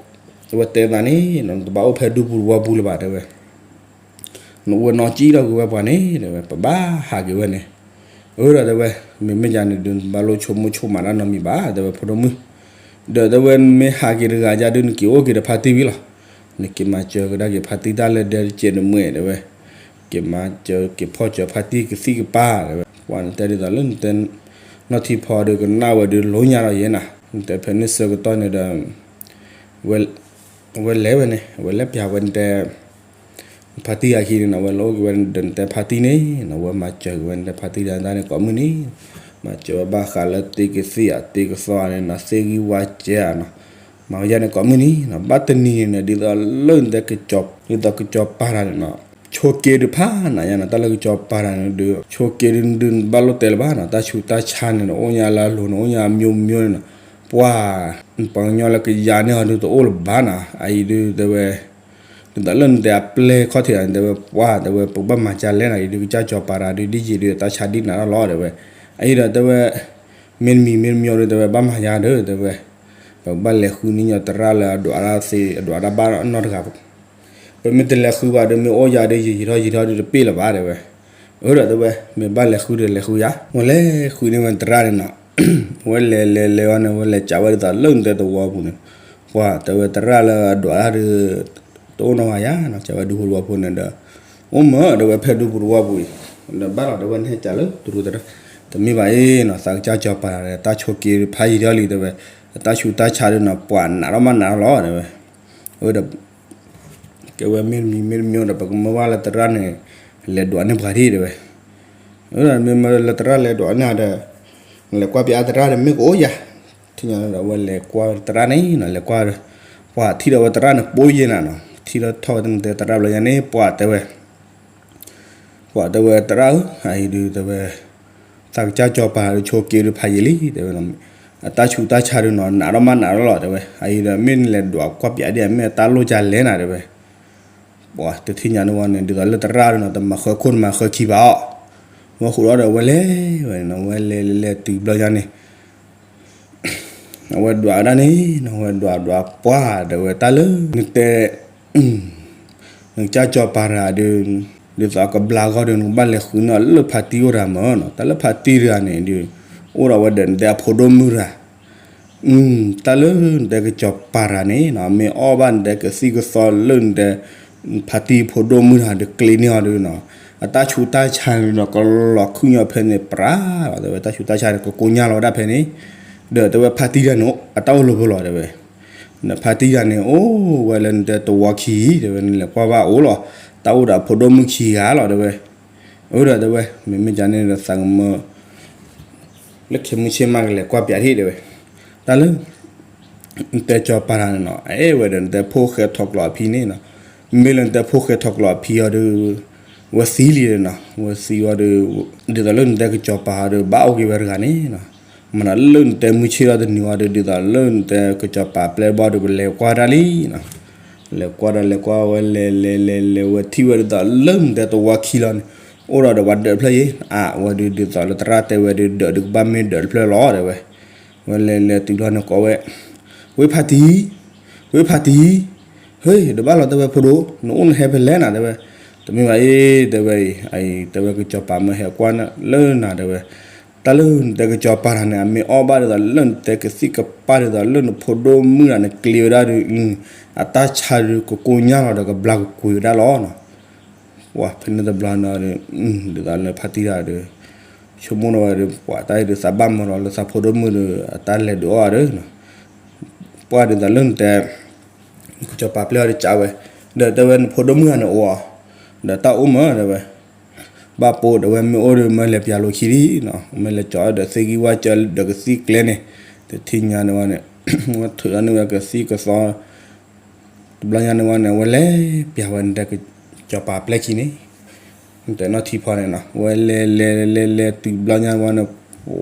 ဒီး ဝဲတဲသးန့ၣ်နီၤ နတဘၣ်အိၣ်ဖဲဒူပူၤတဝီပူၤလၢၤဘၣ် တဲဝဲ နအိၣ်ဝဲနီၢ်ကံၣ်ထီၣ်ကွံာ်ဝဲပှၤန့ၣ် တဲဝဲ ပဘၣ်ဟးက့ၤဝဲန့ၣ်, အၢ ဒီးတဲဝဲ မ့မ့ၢ်ယၤန့ၣ်ဒုး နတဘၣ်လိၣ်ဆိကမိၣ်ဆိကမးတၢ်နီတမံၤဘၣ် တဲဝဲ ဖိဒိၣ်မုၣ်, ဒီးတဲဝဲ နမ့ၢ်ဟးက့ၤတဂၤယၤဒုး နက့ၤအိၣ်က့ၤဒီးဖါတံၢ်ဝံၤလီၤ, နက့ၤမၤစၢၤကဒါက့ၤဖါတံၢ်တၢ်လၢဒဲတကဲးနမှဲ တဲဝဲ, က့ၤမၤစၢၤက့ၤဖီၣ်စၢၤဖါတံၢ်ကသံၣ်ကပၤ တဲဝဲ, ပှၤနတဲဒ်သိးလၢနတဲ နီၢ်ထံဖီဒုးကနၣ်ဝဲဒုးလိညါဒီးယဲနၤ, နတဲဖဲန့ၣ်ဆၢကတီၢ်န့ၣ်ဒီး ဝဲလဲၤဝဲန့ၣ် ဝဲလဲၤပျးဝဲနတဲ ဖါတံၢ်အခံန့ၣ်နီၤ ဝဲလၢအိၣ်က့ၤဝဲဒီးနတဲဖါတံၢ်န့ၣ်နီၤ ဝဲမၤစၢၤက့ၤဝဲနတဲဖါတံၢ်တၢ်န့ၣ်ကိးမုၢ်နံၤ, မၤစၢၤဝဲဘၣ်ဃးလၢတ့ကသံၣ်အတ့ကသီန့ၣ်နီၤ သ့ဂံၢ်ဝါစဲးဧါနီၤ, မၤဝဲယၤန့ၣ်ကိးမုၢ်နံၤနီၤ ဘၣ်တနံၤန့ၣ်နီၤ ဒ်သိးလၢနတဲ ဒ်သိးကစီၤပၤတၢ်န့ၣ်နီၤ ဆိးက့ဒုးဖးနၤယါနီၤ တၢ်လၢကစီၤပၤတၢ်န့ၣ်ဒုး ဆိးက့ဒုးဒုးဘၣ်လိၣ်တဲလၢၤဘၣ်နီၤ တၢ်ဆူးတၢ်ဆါန့ၣ်နီၤ အိၣ်ညါလၢအလိၤန့ၣ် အိၣ်ညါအမျိုးမျိုးန့ၣ်နီၤ, ပှၤ ပှၤကညီလၢကယၤန့ၢ်အီၤဒုးတအိၣ်လၢၤဘၣ်နီၤ အအံၤဒုးတဲဝဲ ဒ်သိးလၢနတဲအပျဲၢ်ခီၣ်ထံးန့ၣ် တဲဝဲပှၢ် တဲဝဲ ပကဘၣ်မၤကလဲၣ်နၤ အံၤဒုးကစၢ်ကၠီၤပၤတၢ်ဒုး ဒ်ယံာ်ဒုးအတၢ်ဆါဒ်နၤထီၣ်လီၤ တဲဝဲ. အအံၤဒီးတဲဝဲ မ့တမံၤမ့တမံၤအံၤဒုး တဲဝဲ ဘၣ်မၤယၤဒီး တဲဝဲ ပကဘၣ်လဲၤဃုန့ၢ်ညီသရၣ်လၢအဒွးတၢ်သ့ အဒွးတၢ်ဘၣ်နီတဂၤ ပမ့ၢ်တလဲၤဃုဘၣ်ဒီး မ့ၢ်အိၣ်ယၤဒီး ယံာ်ယံာ်ထီၣ်ယံာ်ထီၣ်ဒုးတပ့ၢ်လၢၤဘၣ် တဲဝဲ. အၢ ဒီး တဲဝဲ မ့ၢ်ဘၣ်လဲၤဃုဒီးလဲၤဃုယၤ ဝဲလဲၤဃုန့ၢ်ဝဲသရၣ်န့ၣ်နီၤ. ဝဲလဲၤလဲၤလဲၤဝဲန့ၣ် ဝဲလဲၤကးဝဲဒ်သိးလၢနတဲသဝီပူၤန့ၣ် ပှၢ် တဲဝဲ သရၣ်လၢအဒွးတၢ်ဒုး တအိၣ်နီတဂၤယၤနီၤ ကးဝဲဒူပူၤသဝီပူၤန့ၣ်ဒီး အိၣ်မး တဲဝဲ ဖဲဒူပူၤသဝီပူၤအံၤ ဒီးဘၣ်လီၤ တဲဝဲ နဟဲကးလၢတရူးသရၣ် တမ့ၢ်ဘၣ်အံၤနီၤ သးကစၢ်ကၠီၤပၤတၢ်ဒီး တၢ်ဆိးက့ဖးယံာ်ထီၣ်လံ တဲဝဲ အတၢ်ဆူးတၢ်ဆါဒုးနီၤ ပှၢ်နးထီၣ်မးနးထီၣ်လီၤ တဲဝဲ. အဝဲဒီး ကဲဝဲမ့တမံၤမ့တမံၤဒီး ပကမၢဘၣ်လၢသရၣ်န့ၣ် လဲၤဒွးန့ၢ်ပှၤဒ် တဲဝဲ. မ့ၢ်မ့ၢ်လၢသရၣ်လဲၤဒွးန့ၢ်ဒီး လဲၤကွၢ်ပၠးသရၣ်ဒီး မ့ၢ်ကအိၣ်ယၤ ထံၣ်ညါဒီး အဝဲလဲၤကွၢ်သရၣ်န့ၣ်နီၤ လဲၤကွၢ်ဒီး ပှၢ်ထံၣ်ဒီးဝဲသရၣ်န့ၣ် ပိယဲနၤနီၤ ထံၣ်ထီၣ်ထီၣ်ဝဲတနတဲသရၣ်ဘျီညါန့ၣ် ပှၢ်တဲဝဲ ပှၢ်တဲဝဲ သရၣ်ဧၢ အအံၤဒုး တဲဝဲ သးကစၢ်ကၠီၤပၤဒီး ဆိးက့ဒုးဖးယံာ်လံ တဲဝဲ အတၢ်ဆူးတၢ်ဆါဒုးနီၤ နးထီၣ်မးနးထီၣ်လီၤ တဲဝဲ. အအံၤဒီး မ့ၢ်နလဲၤဒွးကွၢ်ပၠးဒ် မ့ၢ်အတၢ်လိၣ်ကလဲၣ်နၤ တဲဝဲ. ပှၢ်တထံၣ်ညါန့ၣ်ဝဲန့ၣ် ဒ်သိးလၢသရၣ်ဒုးနီၤ တမၤဃၢခိၣ်တမၤဃၢခံဘၣ်အီၤ ဝဲဃိးဒီး ဝဲလဲၤဝဲန့ၣ်နီၤ ဝဲလဲၤလဲၤလဲၤတုၤဘျီညါန့ၣ် အဝဲဒွးဒၣ်န့ၣ်နီၤ ဝဲဒွးဒွးပှၢ် တဲဝဲ တၢ်လၢနတဲ နကစၢ်ကၠီၤပၤတၢ်ဒုး ဒ်သိးအကဘျါဂီၢ်ဒီး နကဘၣ်လဲၤဃုန့ၢ်အီၤလၢဖါတံၢ်အိၣ်တဂၤမးနီၤ တၢ်လၢဖါတံၢ်တဂၤန့ၣ်ဒုး အိၣ်ဒီးဝဲဒီးနတဲအဖိဒိၣ်မုၣ်တဂၤ တၢ်လၢနတဲကစၢ်ကၠီၤပၤတၢ်န့ၣ်နီၤ မ့ၢ်အီၣ်ဘၣ်နတဲကသံၣ်ကသီလၢနတဲ ဖါတံၢ်ဖိဒိၣ်မုၣ်တဂၤဒီးကျ့န့ၢ်အီၤဒုးနီၤ အတၢ်ဆူးတၢ်ဆါန့ၣ်ဒီး ကလီၤခုၣ်ညီဖဲန့ၣ်ပြးလီၤ တဲဝဲ တၢ်ဆူးတၢ်ဆါန့ၣ် ကကိညၢ်လီၤဝဲဒၣ်ဖဲန့ၣ် ဒီးတဲဝဲဖါတံၢ်တၢ်န့ၣ် အတၢ်အိၣ်လၢပှဲၤလီၤ တဲဝဲ နဖါတံၢ်တၢ်န့ၣ် အိၣ်ဝဲလၢနတဲသဝီခံ တဲဝဲ နလဲၤကွၢ်ဘၣ်အိၣ်လီၤ တၢ်အိၣ်ဒီးအဖိဒိၣ်မုၣ်ခံဂၤလီၤ တဲဝဲ. အၢ ဒီးတဲဝဲ မ့မ့ၢ်ကန့ၣ်ဒီးသးကမၢ လၢခဲမုၢ်ဆ့ၣ်မးကလဲၤကွၢ်ပၠးထံၣ် တဲဝဲ တၢ်လၢ နတဲကစၢ်ကၠီၤပၤတၢ်န့ၣ်နီၤ အအဲၣ်ဝဲဒီးနတဲဖိၣ်ဃဲထီၣ်ကျိးအဖံန့ၣ်နီၤ မ့ၢ်လၢနတဲဖိၣ်ဃဲထီၣ်ကျိးအဖံအီၤဒီး ဝဲသံလံနီၤ ဝဲသံအီၤဒီး ဒ်သိးလၢနတဲကစၢ်ကၠီၤပၤအီၤဒီး ဘၣ်အိၣ်က့ၤဝဲတဂၤန့ၣ်နီၤ မ့ၢ်နီၤ လၢနတဲမုၢ်ဆ့ၣ်ထီၣ်တနံၤအီၤဒီး ဒ်သိးလၢနတဲကစၢ်ကၠီၤပၤပျဲၢ်ဘီဒီး ပလဲၤကွၢ်ဒၣ်လံနီၤ လဲၤကွၢ်ဒီးလဲၤကွၢ်ဝဲလဲၤလဲၤလဲၤလဲၤဝဲထံၣ်ဝဲဒ်သိးလၢနတဲသဝီခံလီၤန့ၣ် အိၣ်ဒီးဒီးပှၤဒၢးတဖျၢၣ်ယဲ အဝဲဒုးဒ်သိးလၢသရၣ်တဲဝဲဒုး ဒၢးဒုးကဘၣ်မ့ၢ်ဒၢးတဖျၢၣ်လီၤ တဲဝဲ ဝဲလဲၤလဲၤတုၤလီၤန့ၣ်ကိးဝဲ ဝ့ၢ်ဖါတံၢ် ဝ့ၢ်ဖါတံၢ် ဟ့ၣ် တဘၣ်လီၤ တဲဝဲ ဖိဒိၣ် နအိၣ်နဟဲဖဲလဲၣ်နၤ တဲဝဲ တမ့ၢ်ဘၣ်အံၤ တဲဝဲအံၤ အံၤ တဲဝဲကစၢ်ကၠီၤပၤမၢဟဲကွၢ်လၢနၤ တဲဝဲ တၢ်လၢနတဲကစၢ်ကၠီၤပၤတၢ်န့ၣ် အမ့ၢ်အီၣ်ဘၣ်ဒ်သိးလၢနတဲကသံၣ်ကပၢ်ဒ်သိးလၢနဖိဒိၣ်မုၣ်တၢ်န့ၣ် ကျ့ဝဲဒၣ်ဒီး အတၢ်ဆါဒီးကကိညၢ်လီၤဒီးကဘျါကကွံာ်ဝဲဒၣ်လီၤနီၤ ပှၢ်ဖဲန့ၣ်တဘျီန့ၣ်ဒီး ဒ်သိးလၢဖါတံၢ်တၢ်ဒီး ဆိကမိၣ်ဒီးဝဲဒီး ပှၢ်တၢ်အံၤဒီးသးဘၣ်မၤလီၤလၢသးဖိဒိၣ်မုၣ်ဒီး အတၢ်လဲၤဒုးအီၣ်အီၤဒီး ပှၢ်ဒ်သိးလၢနတဲ ကစၢ်ကၠီၤပၤပျဲၢ်အီၤဒီးကးဝဲ ဒီးတဲဝဲနဖိဒိၣ်မုၣ်တၢ်န့ၣ်အိၣ်အီၤ ဒီးတၢ်အိၣ်မး တဲဝဲ ဘၣ်ပိာ် တဲဝဲ မ့ၢ်အိၣ်ဒီးမၢလဲၤပၠးလိာ်ခံလံနီၤ မၢလဲၤကၠီၤဒီးသ့ၣ်ဂံၢ်ဝါစၢၤဒီးကသံၣ်ကျဲန့ၣ် တထံၣ်ညါန့ၣ်ဝဲန့ၣ် ဝဲထုးထီၣ်န့ၢ်ဝဲကသံၣ်ကသီ တဘျီညါန့ၣ်ဝဲန့ၣ် ဝဲလဲၤပၠးဝဲနတဲကစၢ်ကၠီၤပၤပျဲၢ်ခံန့ၣ် နတဲနီၢ်ထံဖီန့ၣ်နီၤ ဝဲလဲၤလဲၤလဲၤလဲၤတုၤတဘျီညါဝဲန့ၣ် ပှၢ်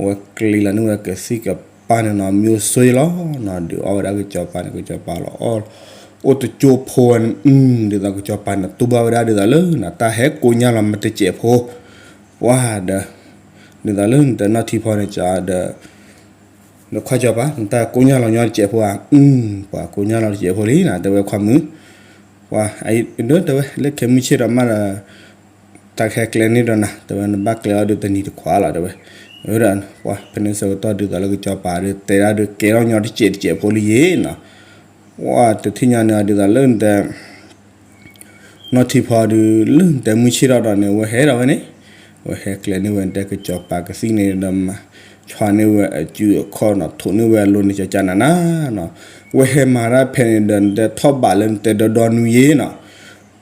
ဝဲကျ့လီၤန့ၢ်ဝဲကသံၣ်ကပၢ်န့ၣ်နီၤ မ့ၢ်အိၣ်ဆိယလီၤနီၤ ဒုးအီၣ်ဝဲဒၣ်ကစၢ်ကၠီၤပၤန့ၣ် ကစၢ်ကၠီၤပၤလီၤအီၣ် အိၣ်တကၠိဖိဝဲန့ၣ် ဒ်သိးကစၢ်ကၠီၤပၤန့ၣ် တူၢ်ဘၣ်ဝဲဒၣ်ဒ်သိးလၢနတၢ်ဟဲကိညၢ်လီၤမ့ၢ်တစဲးဖိ ပှၢ်ဒီး ဒ်သိးလၢနတဲနီၢ်ထံဖီန့ၣ်ကဒီး နခွါကၠီၤပၤ နတၢ်ကိညၢ်လီၤညီတစဲးဖိဧါ ပှၢ်ကိညၢ်လီၤတစဲးဖိလံနီၤ တဲဝဲခွါမုၣ် ပှၢ် အံၤဒၢတဲဝဲ လၢခဲမုၢ်ဆ့ၣ်ဒီးမးဒီး တၢ်ကဟဲကျဲန့ၢ်ဒီးနၤ တဲဝဲ နဘၣ်ကျဲအီၤဒီးတနံၤတခွးလီၤ တဲဝဲ ဝဲဒၣ် ပှၢ် ဖဲန့ၣ်ဆၢကတီၢ်ဒ်သိးလၢကစၢ်ကၠီၤပၤဒီး တဲဒၣ်ဒီးကဲထီၣ်ညီတစဲးတစဲးဖိလံယဲနီၤ ပှၢ် တထံၣ်ညါန့ၣ် ဒ်သိးလၢနတဲ နီၢ်ထံဖီဒီး လၢနတဲမုၢ်ဆ့ၣ်ထီၣ်ဒီးန့ၣ် ဝဲဟဲဒီးဝဲန့ၣ် ဝဲဟဲကျဲန့ၢ်ဝဲနတဲကစၢ်ကၠီၤပၤကသံၣ်န့ၣ်ဒီး မၤဆွါန့ၢ်ဝဲအစုအခီၣ်နီၤ ထိးန့ၢ်ဝဲအလိၤန့ၣ် ကၠီကၠီနးနးနီၤ ဝဲဟဲမၤတၢ်ဖဲန့ၣ်ဒီး နတဲထီၣ်ဘးလၢနတဲဒီဒီနွံယဲနီၤ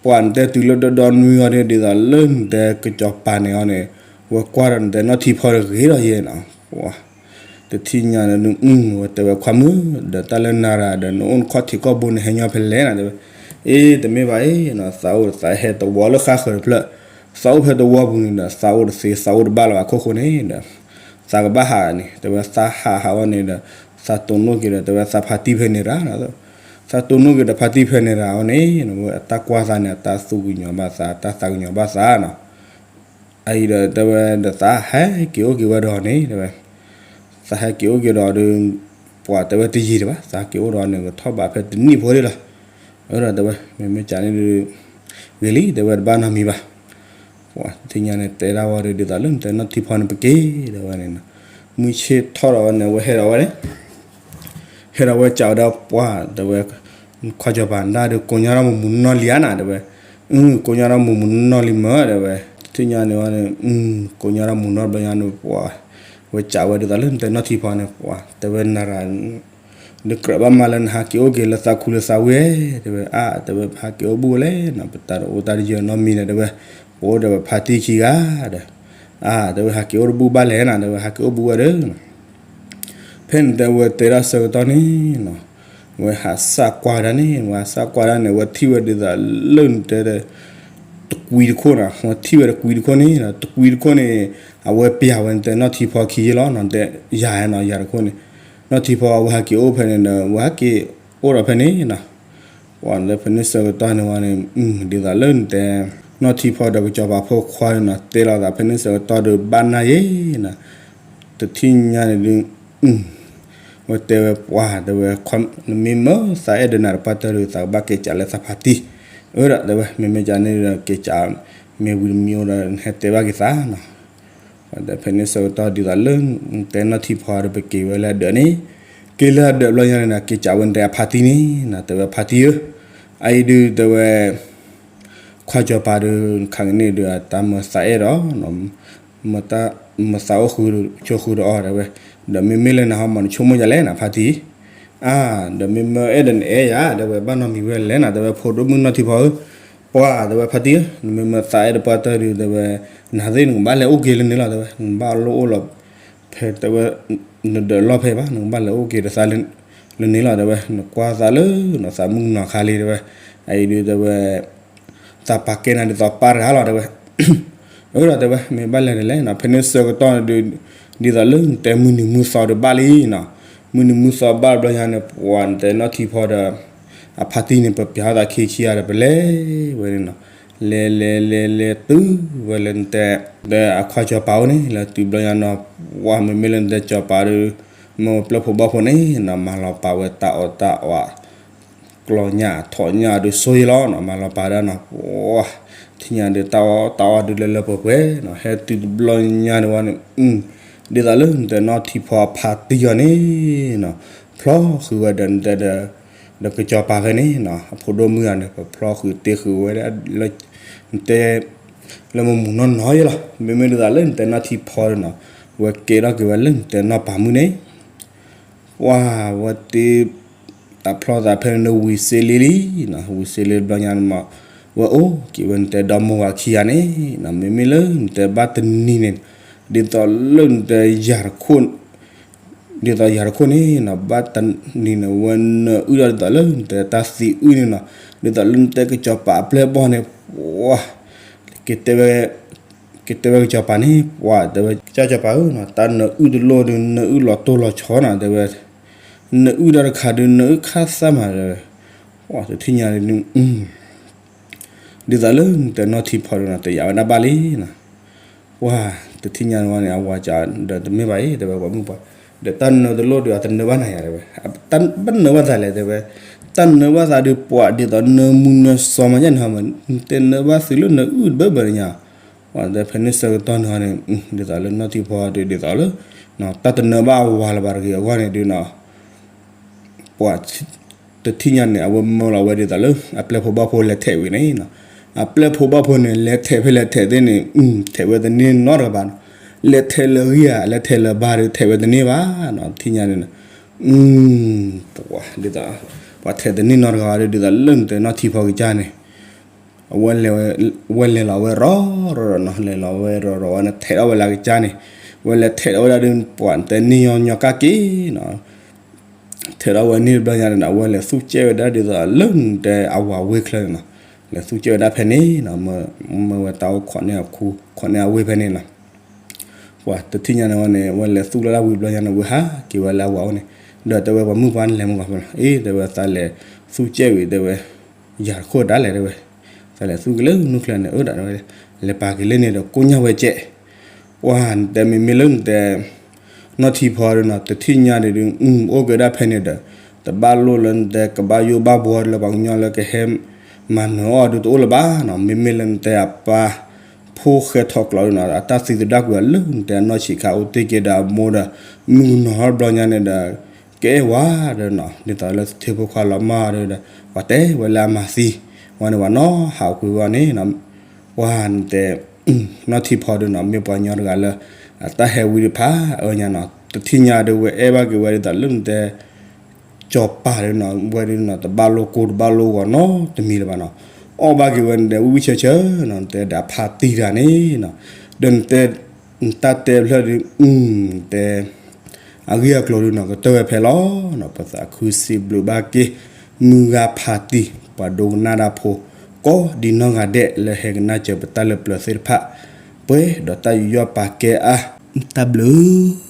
ပှၢ်နတဲတုၤလၢဒီဒီနွံအီၤဒီး ဒ်သိးလၢနတဲကစၢ်ကၠီၤပၤန့ၣ်အီၤန့ၣ် ဝဲကွၢ်ဒီးနတဲနီၢ်ထံဖီတဂ့ၤဒီးယဲနီၤ ပှၢ် တထံၣ်ညါန့ၣ် ဝဲတဲဝဲခွါမုၣ် ဒီးတၢ်လၢနၤရၤဒီး နအိၣ်နခီၣ်ထံးခီၣ်ဘိန့ၣ် ဟဲညီဖဲလဲၣ်နၤ တဲဝဲ အ့ တမ့ၢ်ဘၣ်အံၤနီၤ သးအိၣ်သးဟဲသဝီလၢဃၣ်ဃၢၤတဖျၢၣ် သးအိၣ်ဖဲသဝီပူၤန့ၣ်ဒီး သးအိၣ်တသ့ သးအိၣ်တဘၣ်လၢၤဘၣ်ခိၣ်ဃိန့ၣ်ဒီး သးကဘၣ်ဟးန့ၣ် တဲဝဲသးဟးဟးဝဲန့ၣ်ဒီး သးတိၢ်နီၣ်က့ၤဒီး တဲဝဲသးဖါတံၢ်ဖဲန့ၣ်ရၤနီၤ သးတိၢ်နီၣ်က့ၤဒီးဖါတံၢ်ဖဲန့ၣ်ရၤအီၤန့ၣ် အတၢ်ကွၢ်သးန့ၣ် အတၢ်သူၣ်ကညီၤဘၣ်သး တၢ်သးကညီၤဘၣ်သးနီၤ. အအံၤဒီးတဲဝဲဒီးသးဟဲက့ၤအိၣ်က့ၤဝဲဒီးအီၤန့ၣ် တဲဝဲ သးဟဲက့ၤအိၣ်က့ၤဒီးအီၤဒီး ပှၤတဲဝဲတယံာ်ဒံးဘၣ် သးက့ၤအိၣ်ဒီးအီၤန့ၣ် ကထီၣ်ဘးဖဲတနံၣ်ဖိဒံးလီၤ. အဒီးတဲဝဲ မ့မ့ၢ်ကးန့ၣ်ဒုး ဂ့ၤလံ တဲဝဲတဘၣ်နီတမံၤဘၣ်. ပှၤတထံၣ်ညါန့ၣ် တဲဒၣ်ဝဲဒီး ဒ်သိးလၢနတဲနီၢ်ထံဖီန့ၣ် ပက့ၤ တဲဝဲန့ၣ်နီၤ. မုၢ်ဆ့ၣ်ထီၣ်ဒီးဝဲန့ၣ် အဝဲဟဲဒီးဝဲန့ၣ် ဟဲဒီးဝဲကးဝဲဒီးပှၤ တဲဝဲ ခွါစီၤပၤဒၣ်ဒီး ကိးညါထီၣ်မူးမူးနီၢ်နီၢ်လံဧါနၤ တဲဝဲ. အ ကိးညါထီၣ်မူးမူးနီၢ်နီၢ်လံမၢ တဲဝဲ. တထံၣ်ညါန့ၣ်ဝဲန့ၣ် ကိးညါထီၣ်မူးနီၢ်ဘျီညါန့ၣ် ပှၤ ဝဲကးဝဲဒ်သိးလၢနတဲနီၢ်ထံဖီန့ၣ် ပှၤ တဲဝဲနၤရၤ နကြၢးဘၣ်မၤလၢနဟးက့ၤအိၣ်က့ၤလၢသးခူလၢသးဝ့ၢ် တဲဝဲ အါ တဲဝဲ ဟးက့ၤအိၣ်ဘူးဝဲလဲၣ်နီၤ ပတၢ်တအိၣ်တၢ်တယၢၤနီတမံၤလဲၣ် တဲဝဲ. ပအိၣ်ဒီးဖါတံၢ်ခံဂၤဒီး အါ တဲဝဲ ဟးက့ၤအိၣ်တဘူးဘၣ်လဲၣ်နီၤ တဲဝဲ ဟးက့ၤအိၣ်ဘူးဝဲဒီး ဖဲန့ၣ်တဲဝဲတဲဒၣ်ဆၢကတီၢ်န့ၣ်နီၤ ဝဲဟးစၢ်ကွၢ်ဒၣ်န့ၣ် ဝဲဟးစၢ်ကွၢ်ဒၣ်န့ၣ် ဝဲထံၣ်ဝဲဒ်သိးလၢနတဲဒီး တကွံတခိၣ်နီၤ ဝဲထံၣ်ဝဲတကွံတခိၣ်န့ၣ် တကွံတခိၣ်န့ၣ် အဝဲပျၢ်ဝဲနတဲနီၢ်ထံဖီခံယဲၢ်လီၤနီၤ တဲယၤနီၤ ယၤတခိၣ်န့ၣ် နီၢ်ထံဖီအဝဲဟးက့ၤအိၣ်ဖဲန့ၣ်ဒီး ဝဲဟးက့ၤအိၣ်ဒီးဖဲန့ၣ်နီၤ ပှၤလၢဖဲန့ၣ်ဆၢကတီၢ်န့ၣ်ဝဲန့ၣ် ဒ်သိးလၢနတဲ နီၢ်ထံဖီဒီးကစီၤပၤဖိခွါန့ၣ်နီၤ တဲလိာ်သးဖဲန့ၣ်ဆၢကတီၢ်ဒီးဘၣ်နၢ်ယဲနီၤ တထံၣ်ညါန့ၣ်ဒုး ဝဲတဲဝဲပှၤ တဲဝဲ နမ့ၢ်မၢသးအဲၣ်ဒိးနၤတပှၢ်တၢၢ်ဒီး သးကဘၣ်က့ၤကးလၢသးဖါတံၢ် အဒီးတဲဝဲ မ့မ့ၢ်ကးန့ၣ်ဒီး က့ၤကး မ့ၢ်ဝံၤတမံၤအိၣ်ဒီး နဟဲတဲဘၣ်က့ၤသးနီၤ ဒီးဖဲန့ၣ်ဆၢကတီၢ်ဒ်သိးလၢ နတဲနီၢ်ထံဖီဒီး ပက့ၤဝဲလၢအဒၢးန့ၣ် က့ၤလၢအဒၢးဘျီညါန့ၣ်ဒီး က့ၤကးဝဲနတဲအဖါတံၢ်န့ၣ်နီၤ တဲဝဲဖါတံၢ်ဧၢ အအံၤဒုးတဲဝဲ ခွါစီၤပၤဒီး ခါကန့ၣ်ဒီး တၢ်မၢသးအဲၣ်ဒီး မၢသးအိၣ်ဃုာ်ဒီး ဆိဃုာ်ဒီးအီၤတဲဝဲ ဒီးမ့မ့ၢ်လၢနဟးမၤနဆိကမိၣ်ယၤလဲၣ်နဖါတံၢ် အါ ဒီးမ့မ့ၢ်အဲၣ်ဒိးနအဲၣ်ယၤ တဲဝဲ ဘၣ်နီတမံၤဝဲလဲၣ်နၤ တဲဝဲ ဖိဒိၣ်မုၣ်နီၢ်ထံဖီဧၢ ပှၤ တဲဝဲဖါတံၢ်ဧၢ နမ့မ့ၢ်သးအဲၣ်တပှၢ်တၢၢ်ဒီး တဲဝဲ နသ့ၣ်နကဘၣ်လဲၤအိၣ်က့ၤလၢန့ၣ်လီၤ တဲဝဲ နဘၣ်လိၣ်အိၣ်လီၤ ဖဲတဲဝဲ နဒၢးလီၢ်ဖဲဘၣ် နကဘၣ်လဲၤအိၣ်က့ၤဒီးသးလၢန့ၣ်လီၤ တဲဝဲ နကွၢ်သးလၢ နသးမုၣ်ကနီၤခါလံ တဲဝဲ အအံၤဒုးတဲဝဲ သးပာ်ကဲနၤဒ်သိးပၢ်တဂၤလီၤ တဲဝဲ အဒီးတဲဝဲ မ့ၢ်ဘၣ်လဲၤဒ်လဲၣ်နီၤ ဖဲန့ၣ်ဆၢကတီၢ်န့ၣ်ဒုး ဒ်သိးလၢနတဲမုၢ်နံၤမုၢ်သီဒီးဘၣ်လံနီၤ မုၢ်နံၤမုၢ်သီဘၣ်ဘျီညါန့ၣ် ပှၤနတဲနီၢ်ထံဖီဒီး အဖါတံၢ်န့ၣ် ပပျၢ်ထီၣ်သးခံခံဂၤဒီး ပလဲၤဝဲန့ၣ်နီၤ လဲၤလဲၤလဲၤလဲၤတုၤဝဲလၢနတဲ ဒီးအခွါစီၤပၤအိၣ်န့ၣ် လၢတုၤဘျီညါနီၤ ပှၤမ့မ့ၢ်လၢနတဲစီၤပၤဒီး မ့ၢ်ဝဲပျဲၢ်ဖိဘီၣ်ဖိန့ၣ်နီၤ မၤလီၤပာ်ဝဲတၢ်အီၣ်တၢ်အီ ကျီညၣ်ထိးညၣ်ဒုးဆိယ့လီၤနီၤ မၤလီၤပာ်ဒၣ်နီၤ ပှၤ ထံၣ်ညါဒုးတၢ်အီၣ်တၢ်အီဒုးလၢလၢပှဲၤပှဲၤနီၤ ဟဲတုၤတဘျီညါန့ၣ်ဝဲန့ၣ် ဒ်သိးလၢနတဲနီၢ်ထံဖီအဖါတံၢ်အီၤန့ၣ်နီၤ ဖျီဃုာ်ဝဲဒီးနတဲဒီး ဒီးကစီၤပၤဖဲန့ၣ်နီၤ အဖိဒိၣ်မုၣ်ဂၤန့ၣ် ပဖျီဃုာ်တ့ဃုာ်ဝဲဒၣ်လၢ နတဲ လၢမုၢ်မုၢ်နီၢ်နီၢ်ယဲလီၤ မ့မ့ၢ်ဒ်သိးလၢနတဲနီၢ်ထံဖီန့ၣ်နီၤ ဝဲကဲထီၣ်က့ၤဝဲလၢနတဲနီၢ်ပၤမုၣ်န့ၣ် ပှၤဝဲတ့ တၢ်ဖျီသးဖဲန့ၣ်ဝံၤစ့လ့လံနီၤ ဝံၤစ့လ့ဘျီညါန့ၣ်မး ဝဲအိၣ်က့ၤဝဲနတဲဒီမိၢ်ဝၤခံဂၤန့ၣ်နီၤ မ့မ့ၢ်လၢနတဲဘၣ်တနံၤန့ၣ် ဒ်သိးလၢနတဲယၤတခိၣ် ဒ်သိးယၤတခိၣ်န့ၣ်နီၤ ဘၣ်တနံၤန့ၣ် ဝဲနၢအုၣ်ဒီးဒ်သိးလၢနတဲတၢ်သံအုၣ်န့ၣ်နီၤ ဒ်သိးလၢနတဲကစီၤပၤအပျဲၢ်ဘီၣ်န့ၣ် ပှၤ ကတဲဝဲ ကတဲဝဲကစီၤပၤန့ၣ် ပှၤတဲဝဲ ကစၢ်စီၤပၤဧၢနီၤ တၢ်နၢအုၣ်တလိၣ်ဒုး နၢအုၣ်လီၤတိၢ်လီၤဆီနီၤ တဲဝဲ နၢအုၣ်တၢ်တခါဒုး နၢအုၣ်ခါသၣ်မးတဲဝဲ ပှၤတထံၣ်ညါဒုး ဒ်သိးလၢနတဲနီၢ်ထံဖီဒုးနီၤ တယာ်ဝဲဒၣ်ဘၣ်လံနီၤ ပှၤတထံၣ်ညါန့ၣ်ဝဲန့ၣ် အဝၤကဒီးတမ့ၢ်ဘၣ်အံၤ တဲဝဲပှၤမုၣ်ပှၢ် ဒီးတၢ်နၢတလိၣ်ဒုး အတနၢဘၣ်နၤယၤတဲဝဲ ဘၣ်နၢဘၣ်သးလဲၣ်တဲဝဲ တၢ်နၢဘၣ်သးဒုး ပှၤဒ်သိးနၢမူနၢစီၤမးယဲၢ်န့ၣ် တဲနၢဘၣ်သုလၢနၢအုၣ်တဘၢဘၢန့ၣ်ညါ ပှၤတဲဖဲန့ၣ်ဆၢကတီၢ်န့ၣ်န့ၣ် ဒ်သိးလၢနီၢ်ထံဖီဒုးဒ်သိးလၢ တၢ်တနၢဘၣ်အဝၤလၢၤဘၣ်တဂ့ၤအဂီၢ်န့ၣ်ဒုးနီၤ ပှၤတထံၣ်ညါန့ၣ် အဝဲမၢလီၤဝဲဒ်သိးလၢ အပျဲၢ်ဖိဘီၣ်ဖိလဲၤထဲးဝံၤန့ၣ်နီၤ အပျဲၢ်ဖိဘီၣ်ဖိန့ၣ် လဲၤထဲးဖဲလဲၤထဲးသ့ၣ်န့ၣ် ထဲးဝဲတန့ၢ်နီတဂၤဘၣ်နီၤ လဲၤထဲးလၢဂံၢ်ဧါ လဲၤထဲးလၢဘါဒီး ထဲးဝဲတန့ၢ်ဘၣ်နီၤ တထံၣ်ညါန့ၣ် ပှၤဒ်သိး ပှၤထဲးတန့ၢ်နီတဂၤဘၣ်ဒီး ဒ်သိးလၢနတဲနီၢ်ထံဖီကစၢ်န့ၣ် အဝဲလဲၤ ဝဲလဲၤလီၤဝဲရီၤရီၤနီၤ လဲၤလီၤဝဲရီၤရီၤဝဲန့ၣ် ထဲးထီၣ်ဝဲလၢကစၢ်န့ၣ် ဝဲလဲၤထဲးထီၣ်ဝဲဒၣ်ဒုး ပှၤတဲန့ၢ်ညီညီကၢ်က့ၤနီၤ ထဲးထီၣ်ဝဲန့ၣ်တဘျီညါန့ၣ် အဝဲလဲၤသူၣ်ကဲဝဲဒၣ်ဒ်သိးလၢနတဲအဝၤဝ့ၢ်ချၢန့ၣ်နီၤ လဲၤသူၣ်ကဲဝဲဒၣ်ဖဲန့ၣ်နီၤ မၢဝဲတၢ်အိၣ်ခိးန့ၢ်အခူ ခိးန့ၢ်အဝ့ၢ်ဖဲန့ၣ်နီၤ ပှၤတထံၣ်ညါန့ၣ်ဝဲန့ၣ် ဝဲလဲၤသူၣ်လၢဒၣ်ဝံၤဘျီညါန့ၣ် ဝဲဟးက့ၤဝဲလၢအဝၤအိၣ်န့ၣ် ဒီးတဲဝဲပှၤမုၣ်ပှၢ်န့ၣ်လဲၤမုၢ်ဂီၤဖဲလီၤ အ့ တဲဝဲသးလဲၤ သူကဲဝံၤတဲဝဲ, ယၤတခိၣ်ဒၣ်လဲာ်တဲဝဲ, တၢ်လဲၤသူက့ၤလၢနူၢ်ချၢန့ၣ် အၢဒၣ်တဲဝဲ, လဲၤပာ်က့ၤလၢန့ၣ်ဒီးကိးညါဝဲကဲး, ပှၤနတဲမ့မ့ၢ်လၢနတဲ နီၢ်ထံဖီဒုနီၤ တထံၣ်ညါဒုးဒုး အိၣ်က့ၤဒၣ်ဖဲန့ၣ်ဒီး တဘၣ်လိၣ်လၢနတဲကဘၣ်ယိၣ်ဘၣ်ဘှီလၢပှၤကညီလၢကဟဲ မၤနၢၤအီၤဒုးတအိၣ်လၢၤဘၣ်နီၤ မ့မ့ၢ်လၢနတဲအပၢ် ဖိၣ်ဃဲထီၣ်ကျီဒုနီၤ အတၢ်သံသဒၣ်ကွံာ်အီၤလၢနတဲအနီၢ်ဆံးခါအိၣ်တ့ၢ်က့ၤဒီးအမိၢ်ဒီး မုၢ်ကနီၤထီၣ်တဘျီညါန့ၣ်ဒီး ကအဲၣ်ဝဲဒုနီၤ ဒ်သိးလၢသထ့ဖိခွါလီၤမၢ်ဒုဒီး ပှၤတဲဝဲလၢအမၤသံ ဝဲန့ၣ်ပှၤနီၤဟးအိၣ်ကွံာ်ဝဲန့ၣ် ပှၤနတဲ နီၢ်ထံဖီဒုနီၤ မ့ၢ်ပှၤကညီတဂၤလၢ အတၢ်ဟဲဝံတဖၣ်အၢညါနီၤ တထံၣ်ညါဒုးဝဲအဲၣ်ဘၣ်က့ၤဝဲဒ်သိးလၢနတဲ ကၠီၤပၤဒုနီၤ ဝဲဒုနီၤ တဘၣ်လိၣ်ကိၢ်တဘၣ်လိၣ်ဂီၤနီတမံၤလၢၤဘၣ်နီၤ အီၣ်ဘၣ်က့ၤဝဲနတဲဝံၣ်ဝံၣ်ဆၢဆၢနီၤ နတဲဒီးအဖါတံၢ်တဂၤန့ၣ်နီၤ ဒီးနတဲ နတၢ်တဲဖျၢၣ်ဒု နတဲ အဂ့ၢ်အကျိၤဒုနီၤ ကတၢၢ်ဝဲဖဲလီၤနီၤ ပသးခုစံးဘျုးဘၣ်က့ၤ မုၢ်ဂၤဖါတံၢ် ပှၤဒိကနၣ်တၢ်ဖိ ကိးဒံနီၢ်ဂၤဒဲးလၢဟဲကနၣ်စၢၤပတၢ်လၢပျၢၤသ့ၣ်တဖၣ် ပှဲၤဒီးတၢ်ယူးယီၣ်ပာ်ကဲအါ တၢ်ဘျုး